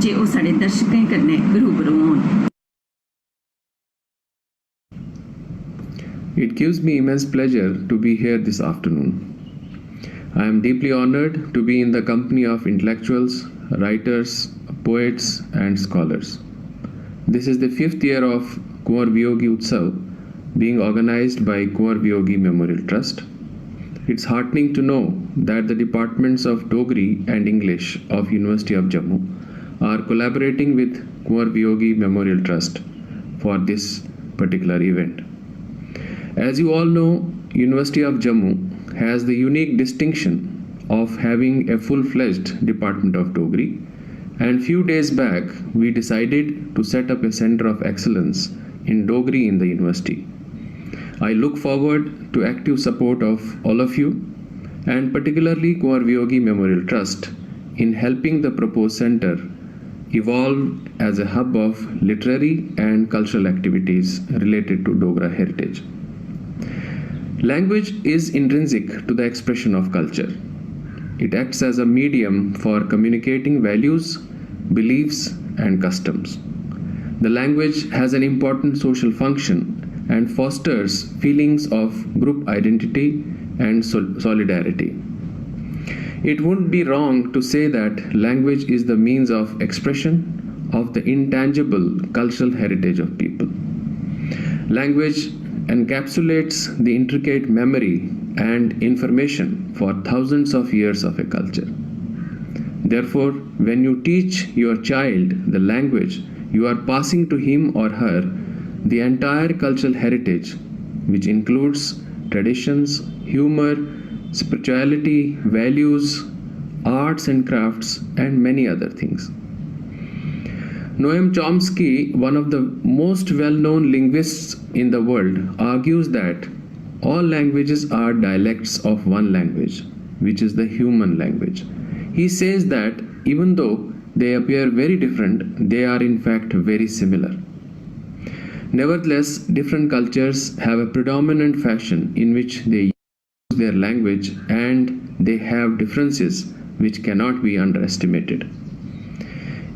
जे ओह् साढ़े दर्शकें कन्नै रूबरू होन। It gives me immense pleasure to be here this afternoon. I am deeply honored to be in the company of intellectuals, writers, poets, and scholars. This is the fifth year of Kunwar Viyogi Utsav being organized by Kunwar Viyogi Memorial Trust. It's heartening to know that the departments of Dogri and English of University of Jammu are collaborating with Kunwar Viyogi Memorial Trust for this particular event. As you all know, University of Jammu has the unique distinction of having a full-fledged department of Dogri, and few days back we decided to set up a center of excellence in Dogri in the university. I look forward to active support of all of you, and particularly Kunwar Viyogi Memorial Trust, in helping the proposed center evolve as a hub of literary and cultural activities related to Dogra heritage. Language is intrinsic to the expression of culture. It acts as a medium for communicating values, beliefs, and customs. The language has an important social function and fosters feelings of group identity and sol- solidarity. It wouldn't be wrong to say that language is the means of expression of the intangible cultural heritage of people. Language encapsulates the intricate memory and information for thousands of years of a culture. Therefore, when you teach your child the language, you are passing to him or her the entire cultural heritage, which includes traditions, humor, spirituality, values, arts and crafts, and many other things. Noam Chomsky, one of the most well known linguists in the world, argues that all languages are dialects of one language, which is the human language. He says that even though they appear very different, they are in fact very similar. Nevertheless, different cultures have a predominant fashion in which they use their language, and they have differences which cannot be underestimated.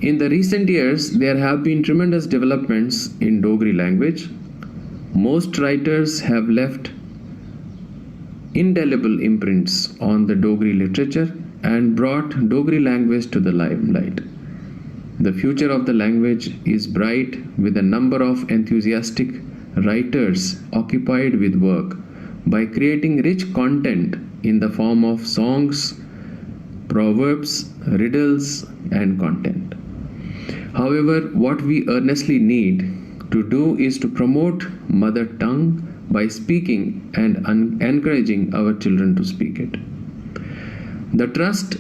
In the recent years, there have been tremendous developments in Dogri language. Most writers have left indelible imprints on the Dogri literature and brought Dogri language to the limelight. The future of the language is bright, with a number of enthusiastic writers occupied with work by creating rich content in the form of songs, proverbs, riddles, and content. However, what we earnestly need to do is to promote mother tongue by speaking and un- encouraging our children to speak it. The trust,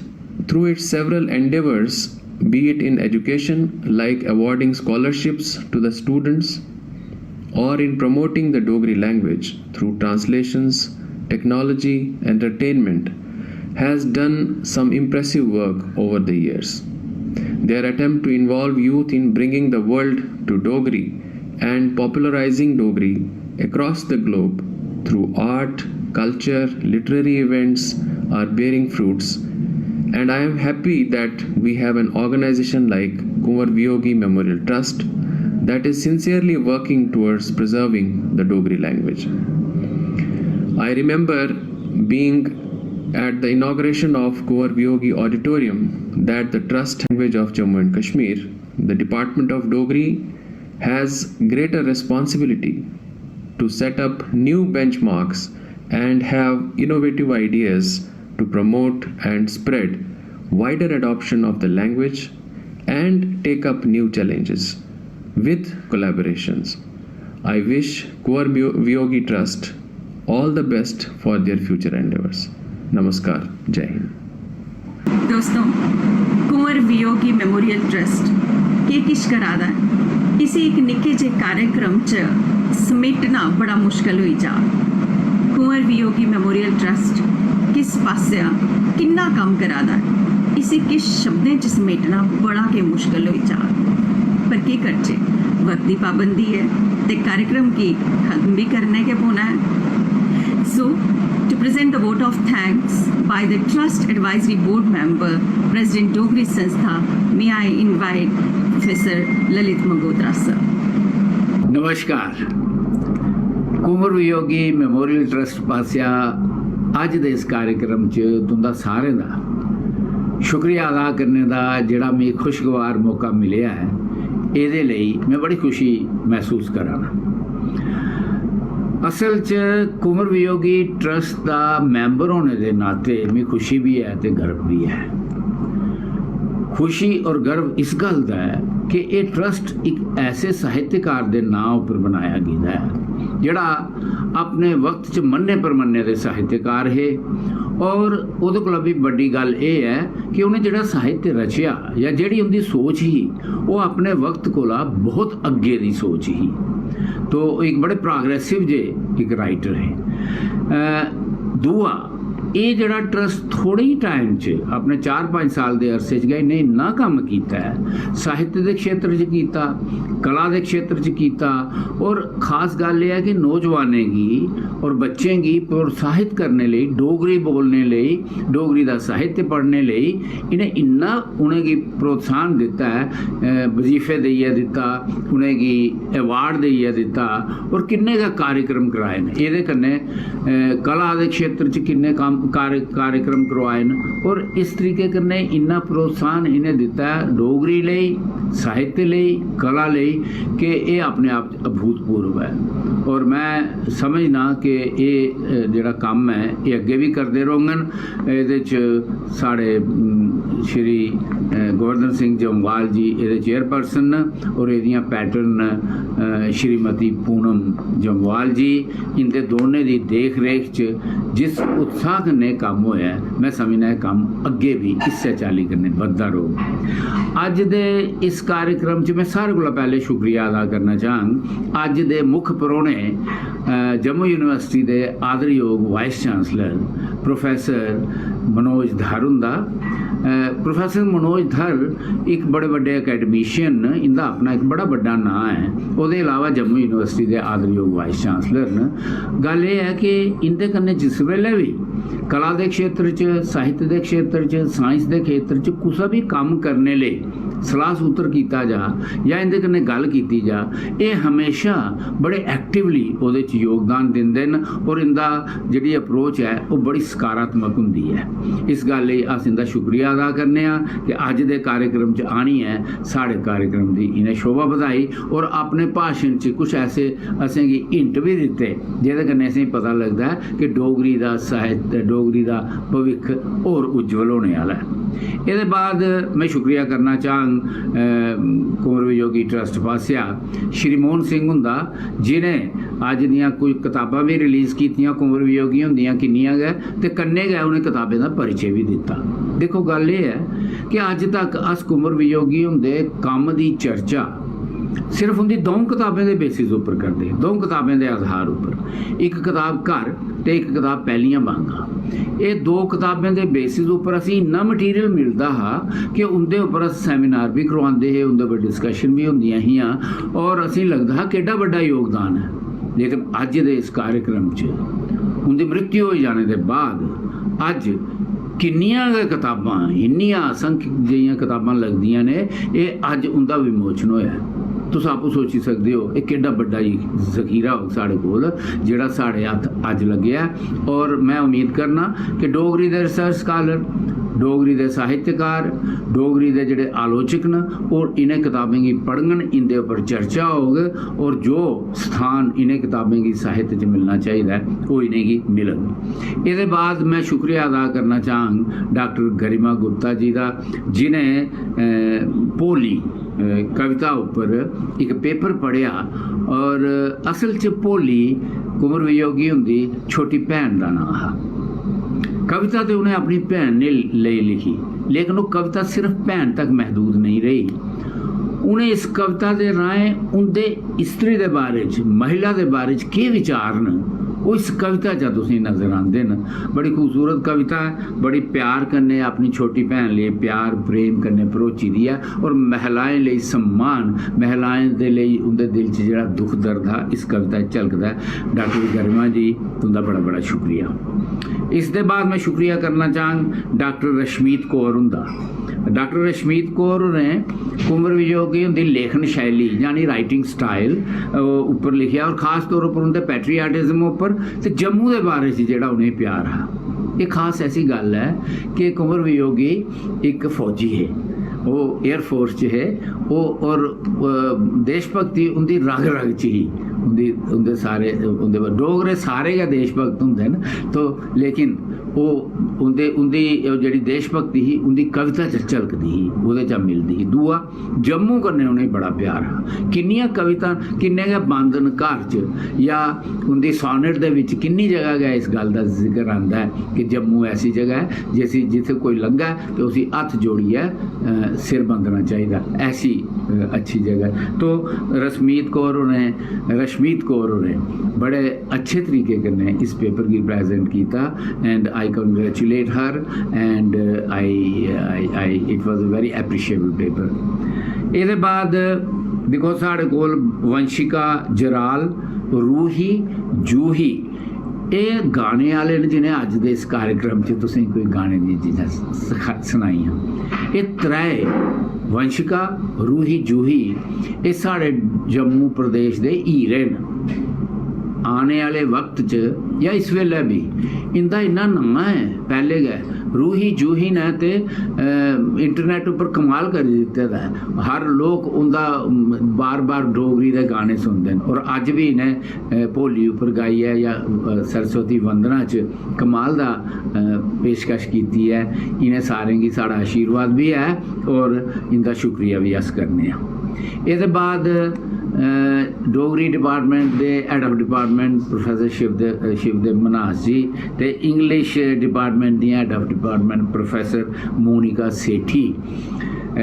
through its several endeavors, be it in education, like awarding scholarships to the students, or in promoting the Dogri language through translations, technology, entertainment, has done some impressive work over the years. Their attempt to involve youth in bringing the world to Dogri and popularizing Dogri across the globe through art, culture, literary events are bearing fruits, and I am happy that we have an organization like Kunwar Viyogi Memorial Trust that is sincerely working towards preserving the Dogri language. I remember being at the inauguration of Kunwar Viyogi Auditorium that the Trust Language of Jammu and Kashmir, the Department of Dogri, has greater responsibility to set up new benchmarks and have innovative ideas to promote and spread wider adoption of the language and take up new challenges with collaborations. I wish Kunwar Viyogi Trust all the best for their future endeavors. Namaskar. Jai Hind. दोस्तों, कुंवर Viyogi memorial trust केह् किश करा दा ऐ, इसी इक निक्के जे कार्यक्रम च समेटना बड़ा मुश्कल होई जा। कुंवर वियोगी मेमोरियल ट्रस्ट किस पासेआ किन्ना कम्म करा दा ऐ, इसी किश शब्दें च समेटना बड़ा गै मुश्कल होई जा। पर केह् करचै, वक्त दी पाबंदी ऐ ते कार्यक्रम गी खत्म बी करना गै पौना ऐ। So, to present the vote of thanks by the Trust Advisory Board member, President Dogri Sanstha, may I invite Professor Lalit Mangotra sir. नमस्कार। कुंवर वियोगी मेमोरियल ट्रस्ट पासेआ अज्ज दे इस कार्यक्रम च तुंदा सारें दा शुक्रिया अदा करने दा जेह्ड़ा मिगी खुशगवार मौका मिलेआ ऐ, एह्दे लेई में बड़ी खुशी मसूस करा ना। असल च कुंवर वियोगी ट्रस्ट दा मैंबर होने दे नाते मिगी खुशी बी ऐ ते गर्व बी ऐ। खुशी और गर्व इस गल्ल दा ऐ कि एह् ट्रस्ट इक ऐसे साहित्यकार दे नांऽ उप्पर बनाया गेदा ऐ जेह्ड़ा अपने वक्त च मन्ने परमन्ने दे साहित्यकार हे। और ओह्दे कोला बी बड्डी गल्ल एह् ऐ कि उ'नें जेह्ड़ा साहित्य रचेआ जां जेह्ड़ी उं'दी सोच ही, ओह् अपने वक्त कोला बहुत अग्गें दी सोच ही। तो इक बड़े प्रोग्रेसिव जे इक राइटर हे। अ, दूआ, एह् जेह्ड़ा ट्रस्ट थोह्ड़े ही टाइम च, अपने चार पंज साल दे अरसे च गै इ'नें इन्ना कम्म कीता ऐ, साहित्य दे क्षेत्र च कीता, कला दे क्षेत्र च कीता, और खास गल्ल एह् ऐ कि नौजवानें गी और बच्चें गी प्रोत्साहित करने लेई, डोगरी बोलने लेई, डोगरी दा साहित्य पढ़ने लेई इ'नें इन्ना उ'नेंगी प्रोत्साहन दित्ता ऐ, अ, वजीफे देइयै दित्ता, उ'नेंगी अवार्ड देइयै दित्ता, और किन्ने गै कार्यक्रम कराए न। एह्दे कन्नै, अ, कला दे क्षेत्र च किन्ने कम्म कार्य-, कार्यक्रम करवाए न, और इस तरीके कन्नै इन्ना प्रोत्साहन इ'नें दित्ता ऐ डोगरी लेई, साहित्य लेई, कला लेई, कि एह् अपने आप च अभूतपूर्व ऐ। और में समझना कि एह्, अ, जेह्ड़ा कम्म ऐ, एह् अग्गें बी करदे रौह्ङन। एह्दे च साढ़े, अम, श्री, अ, गोवर्धन सिंह जम्वाल जी एह्दे चेयरपर्सन न और एह्दियां पैटर्न न, अ, श्रीमती पूनम जम्वाल जी। इं'दे दोनें दी देख रेख च जिस उत्साह कन्नै कम्म होआ ऐ, में समझना एह् कम्म अग्गें बी इस्सै चाल्ली कन्नै बधदा रौह्ग। अज्ज दे इस कार्यक्रम च में सारें कोला पैह्लें शुक्रिया अदा करना चाह्ङ अज्ज दे मुक्ख परौह्ने, अ, जम्मू यूनिवर्सिटी दे आदरयोग वाइस चांसलर प्रोफेसर मनोज धर हुंदा। अ, प्रोफेसर मनोज धर इक बड़े बड्डे अकैडमिशियन न, इं'दा अपना इक बड़ा बड्डा नांऽ ऐ। ओह्दे इलावा जम्मू यूनिवर्सिटी दे आदरयोग वाइस चांसलर न। गल्ल एह् ऐ कि इं'दे कन्नै जिस बेल्लै बी कला दे क्षेत्र च, साहित्य दे क्षेत्र च, साइंस दे क्षेत्र च कुसै बी कम्म करने लेई सलाह सूत्र कीता जा जां इं'दे कन्नै गल्ल कीती जा, एह् हमेशा बड़े एक्टिवली ओह्दे च योगदान दिंदे न और इं'दा जेह्ड़ी अप्रोच ऐ, ओह् बड़ी सकारात्मक होंदी ऐ। इस गल्ल लेई अस इं'दा शुक्रिया अदा करने आं कि अज्ज दे कार्यक्रम च आनियै साढ़े कार्यक्रम दी इ'नें शोभा बधाई और अपने भाशन च कुछ ऐसे असेंगी हिंट बी दित्ते, जेह्दे कन्नै असेंगी पता लगदा ऐ कि डोगरी दा साहित्य, डोगरी दा भविक्ख होर उज्जवल होने आह्ला ऐ। एह्दे बाद में शुक्रिया करना चाह्ङ, अ, कुंवर वियोगी ट्रस्ट पासेआ श्री मोहन सिंह हुंदा, जि'नें अज्ज दियां कुछ कताबां बी रिलीज कीतियां कुंवर वियोगी हुंदियां किन्नियां गै, ते कन्नै गै उ'नें कताबें दा परिचे बी दित्ता। दिक्खो, गल्ल एह् ऐ कि अज्ज तक अस कुंवर वियोगी हुंदे कम्म दी चर्चा सिर्फ उं'दी द'ऊं कताबें दे बेसिस उप्पर करदे, द'ऊं कताबें दे आधार उप्पर। इक कताब घर ते इक कताब पैह्लियां बांगां। एह् दो कताबें दे बेसिस उप्पर असें इन्ना मटीरियल मिलदा हा कि उं'दे उप्पर अस सैमिनार बी करोआंदे हे, उं'दे उप्पर डिस्कशन बी होंदियां हियां और असें लगदा हा केड्डा बड्डा योगदान ऐ। लेकिन अज्ज दे इस कार्यक्रम च उं'दी मृत्यु होई जाने दे बाद अज्ज किन्नियां गै कताबां, इन्नियां असंख्य जेहियां कताबां लगदियां ने, एह् अज्ज उं'दा विमोचन होआ ऐ। तुस आपूं सोची सकदे ओ, एह् केड्डा बड्डा ई जखीरा होग साढ़े कोल, जेह्ड़ा साढ़े हत्थ अज्ज लग्गेआ ऐ। और में उम्मीद करना कि डोगरी दे रिसर्च स्कालर, डोगरी दे साहित्यकार, डोगरी दे जेह्ड़े आलोचक न, ओह् इ'नें कताबें गी पढ़ङन, इं'दे उप्पर चर्चा होग और जो स्थान इ'नें कताबें गी साहित्य च मिलना चाहिदा ऐ, ओह् इ'नेंगी मिलग। एह्दे बाद में शुक्रिया अदा करना चाह्ङ डाक्टर गरिमा गुप्ता जी दा, जि'नें, अ, भोली, अ, कविता उप्पर इक पेपर पढ़ेआ और असल च भोली कुंवर वियोगी हुंदी छोटी भैन दा नांऽ हा। कविता ते उ'नें अपनी भैन ने लेई लिखी, लेकिन ओह् कविता सिर्फ भैन तक महदूद नेईं रेही। उ'नें इस कविता दे राहें उं'दे स्त्री दे बारे च, महिला दे बारे च केह् विचार न, ओह् इस कविता चा तुसेंगी नजर आंदे न। बड़ी खूबसूरत कविता ऐ, बड़ी प्यार कन्नै अपनी छोटी भैन लेई प्यार प्रेम कन्नै भरोची दी ऐ, और महिलाएं लेई सम्मान, महिलाएं दे लेई उं'दे दिल च जेह्ड़ा दुख दर्द हा, इस कविता च झलकदा ऐ। डॉक्टर गरिमा जी, तुं'दा बड़ा बड़ा शुक्रिया। इसदे बाद में शुक्रिया करना चाहंग डॉक्टर रश्मीत कौर हुंदा। डॉक्टर रश्मीत कौर होरें कुंवर वियोगी हुंदी लेखन शैली, यानी राइटिंग स्टाइल, अ, उप्पर लिखेआ, और खास तौर उप्पर उं'दे पैट्रियाटिज्म उप्पर ते जम्मू दे बारे च जेह्ड़ा उ'नेंगी प्यार हा। एह् खास ऐसी गल्ल ऐ कि कुंवर वियोगी इक फौजी हे, ओह् एयर फोर्स च हे, ओह्, और, अ, देशभक्ति उं'दी रग रग च ही। उं'दी, उं'दे सारे, उं'दे डोगरे सारे गै देशभक्त होंदे न, तो लेकिन ओह् उं'दे, उं'दी ओह् जेह्ड़ी देशभक्ति ही, उं'दी कविता च झलकदी ही, ओह्दे चा मिलदी ही। दूआ, जम्मू कन्नै उ'नेंगी बड़ा प्यार हा। किन्नियां कवितां, किन्ने गै बंद न घर च, या उं'दी सानेट दे बिच किन्नी जगह गै इस गल्ल दा जिक्र आंदा ऐ कि जम्मू ऐसी जगह ऐ जिसी, जित्थै कोई लंघै ते उसी हत्थ जोड़ियै, अ, सिर बंदना चाहिदा, ऐसी, अ, अच्छी जगह। तो रश्मीत कौर होरें, रश्मीत कौर होरें बड़े अच्छे तरीके कन्नै इस पेपर गी प्रेजेंट कीता, and I congratulate her, and, uh, I, I, I, it was a very appreciable paper. एह्दे बाद दिक्खो, साढ़े कोल वंशिका जराल, रूही जूही, एह् गाने आह्ले न, जि'नें अज्ज दे इस कार्यक्रम च तुसें कोई गाने दी चीजां सखा-, सनाइयां। एह् त्रै, वंशिका, रूही, जूही, एह् साढ़े जम्मू प्रदेश दे हीरे न। आने आह्ले वक्त च जां इस बेल्लै बी इं'दा इन्ना नांऽ ऐ, पैह्ले गै रूही जूही ने ते, अ, इंटरनेट उप्पर कमाल करी दित्ते दा ऐ। हर लोक उं'दा, म, बार-बार डोगरी दे गाने सुनदे न, और अज्ज बी इ'नें, अ, भोली उप्पर गाइयै जां, अ, सरस्वती वंदना च कमाल दा, अ, पेशकश कीती ऐ। इ'नें सारें गी साढ़ा आशीर्वाद बी ऐ और इं'दा शुक्रिया बी अस करने आं। एह्दे बाद, अ, डोगरी डिपार्टमेंट दे head of department professor Shivdev, Shivdev Manhas ji ते इंग्लिश डिपार्टमेंट दियां head of department professor Monika Sethi, अ,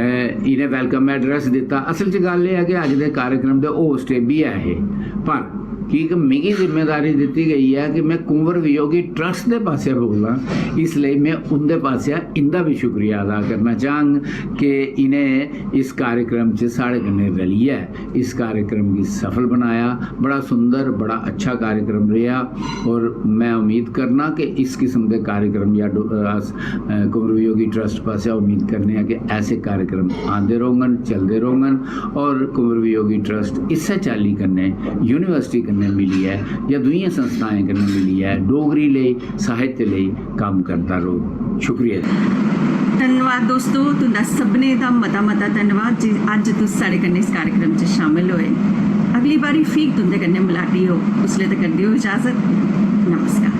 इ'नें वेलकम एड्रेस दित्ता। असल च गल्ल एह् ऐ कि अज्ज दे कार्यक्रम दे होस्ट एह् बी ऐ हे, पर की के मिगी जिम्मेदारी दित्ती गई ऐ कि में कुंवर वियोगी ट्रस्ट दे पासेआ बोलां, इसलेई में उं'दे पासेआ इं'दा बी शुक्रिया अदा करना चाह्ङ कि इ'नें इस कार्यक्रम च साढ़े कन्नै रलियै इस कार्यक्रम गी सफल बनाया। बड़ा सुंदर, बड़ा अच्छा कार्यक्रम रेहा, और में उम्मीद करना कि इस किस्म दे कार्यक्रम या डो-, अस, अ, कुंवर वियोगी ट्रस्ट पासेआ उम्मीद करने आं कि ऐसे कार्यक्रम आंदे रौह्ङन, चलदे रौह्ङन, और कुंवर वियोगी ट्रस्ट इस्सै चाल्ली कन्नै यूनिवर्सिटी कन्नै मिलियै या दूइयें संस्थाएं कन्नै मिलियै डोगरी लेई, साहित्य लेई कम्म करदा रौह्ग। शुक्रिया। धन्नवाद दोस्तो, तुं'दा सभनें दा मता मता धन्नवाद जे अज्ज तुस साढ़े कन्नै इस कार्यक्रम च शामिल होए। अगली बारी फ्ही तुं'दे कन्नै मलाटी होग, उसलै तक्कर देओ इजाजत। नमस्कार।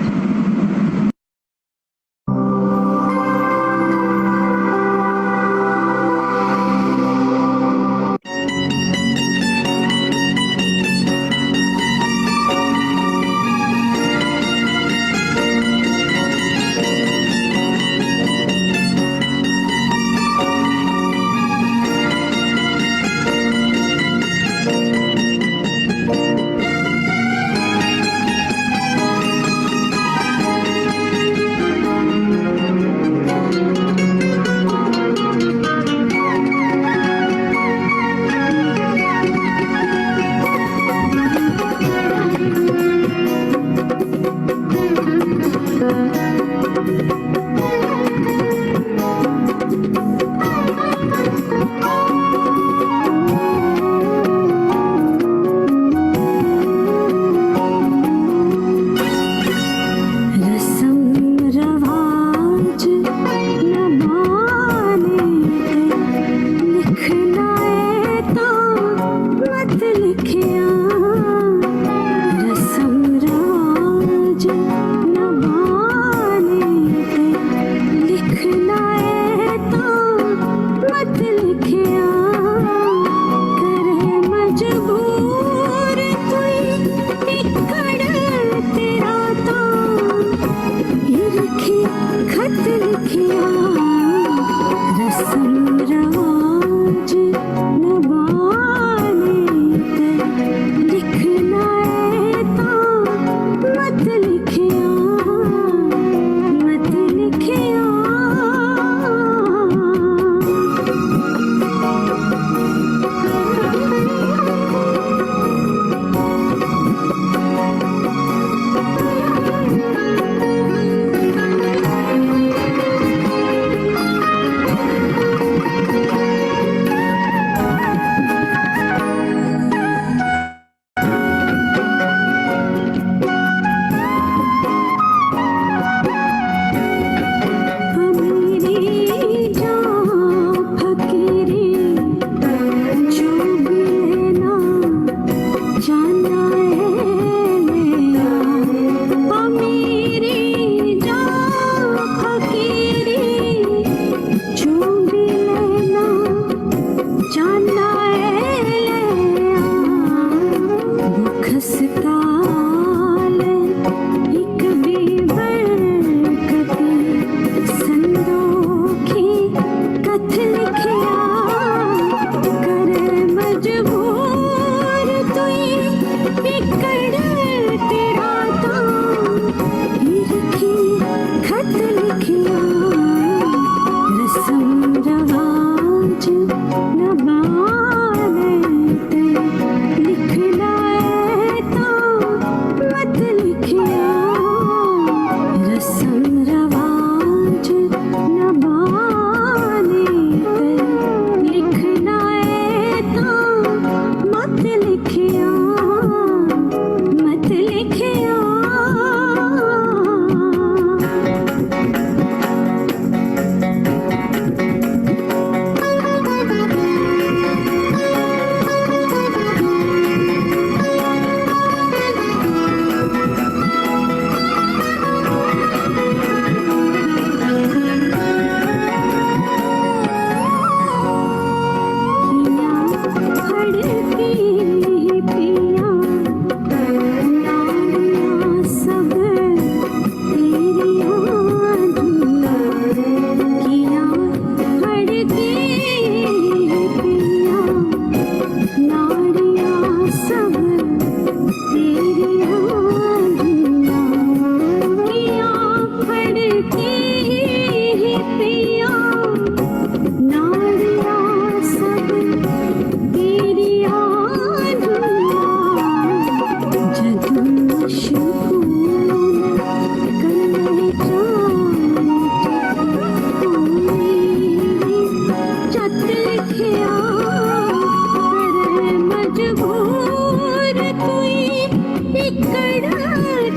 कड़ा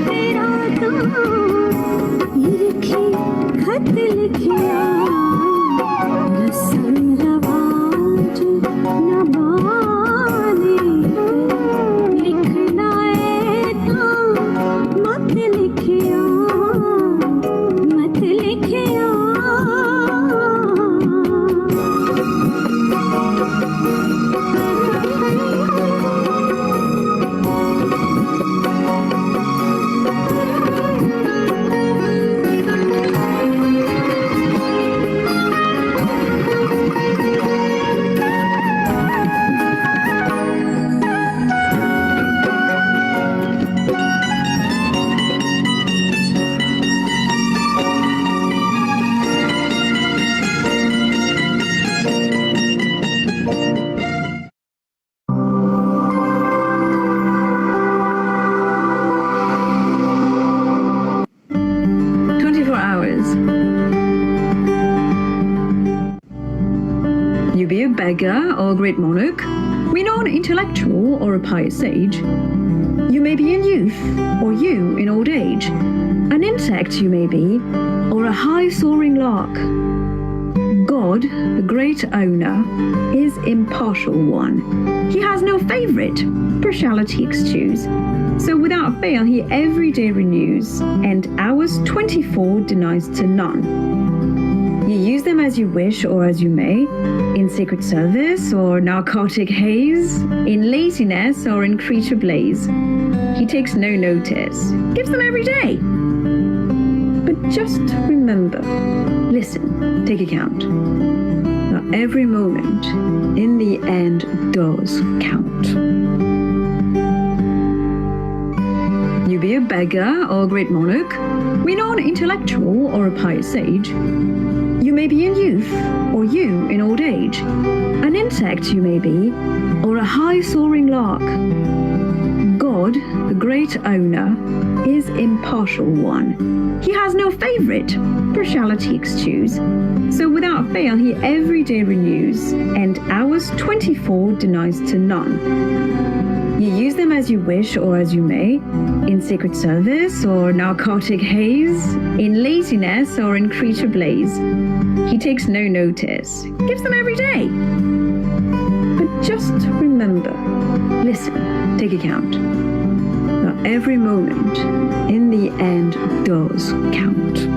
तेरा तो, ये रखे खत लिखिया, रस्म रवाज न माने, लिखना है तो मत लिखिया, मत लिखिया। Twenty-four hours. You be a beggar or a great monarch, we know an intellectual or a pious sage. You may be in youth, or you in old age. An insect you may be, or a high soaring lark. God, the great owner, is impartial one. He has no favourite, partiality excused. So without fail, he every day renews, and hours twenty-four denies to none. You use them as you wish or as you may, in secret service or narcotic haze, in laziness or in creature blaze. He takes no notice, gives them every day. But just remember, listen, take account. Now, every moment in the end does count. You be a beggar or a great monarch, we know an intellectual or a pious sage. You may be in youth, or you in old age. An insect you may be, or a high soaring lark. God, the great owner, is impartial one. He has no favourite, partiality excused. So without fail, he every day renews, and hours twenty-four denies to none. You use them as you wish or as you may, in secret service or narcotic haze, in laziness or in creature blaze. He takes no notice, gives them every day. But just remember, listen, take account. Now, every moment in the end does count.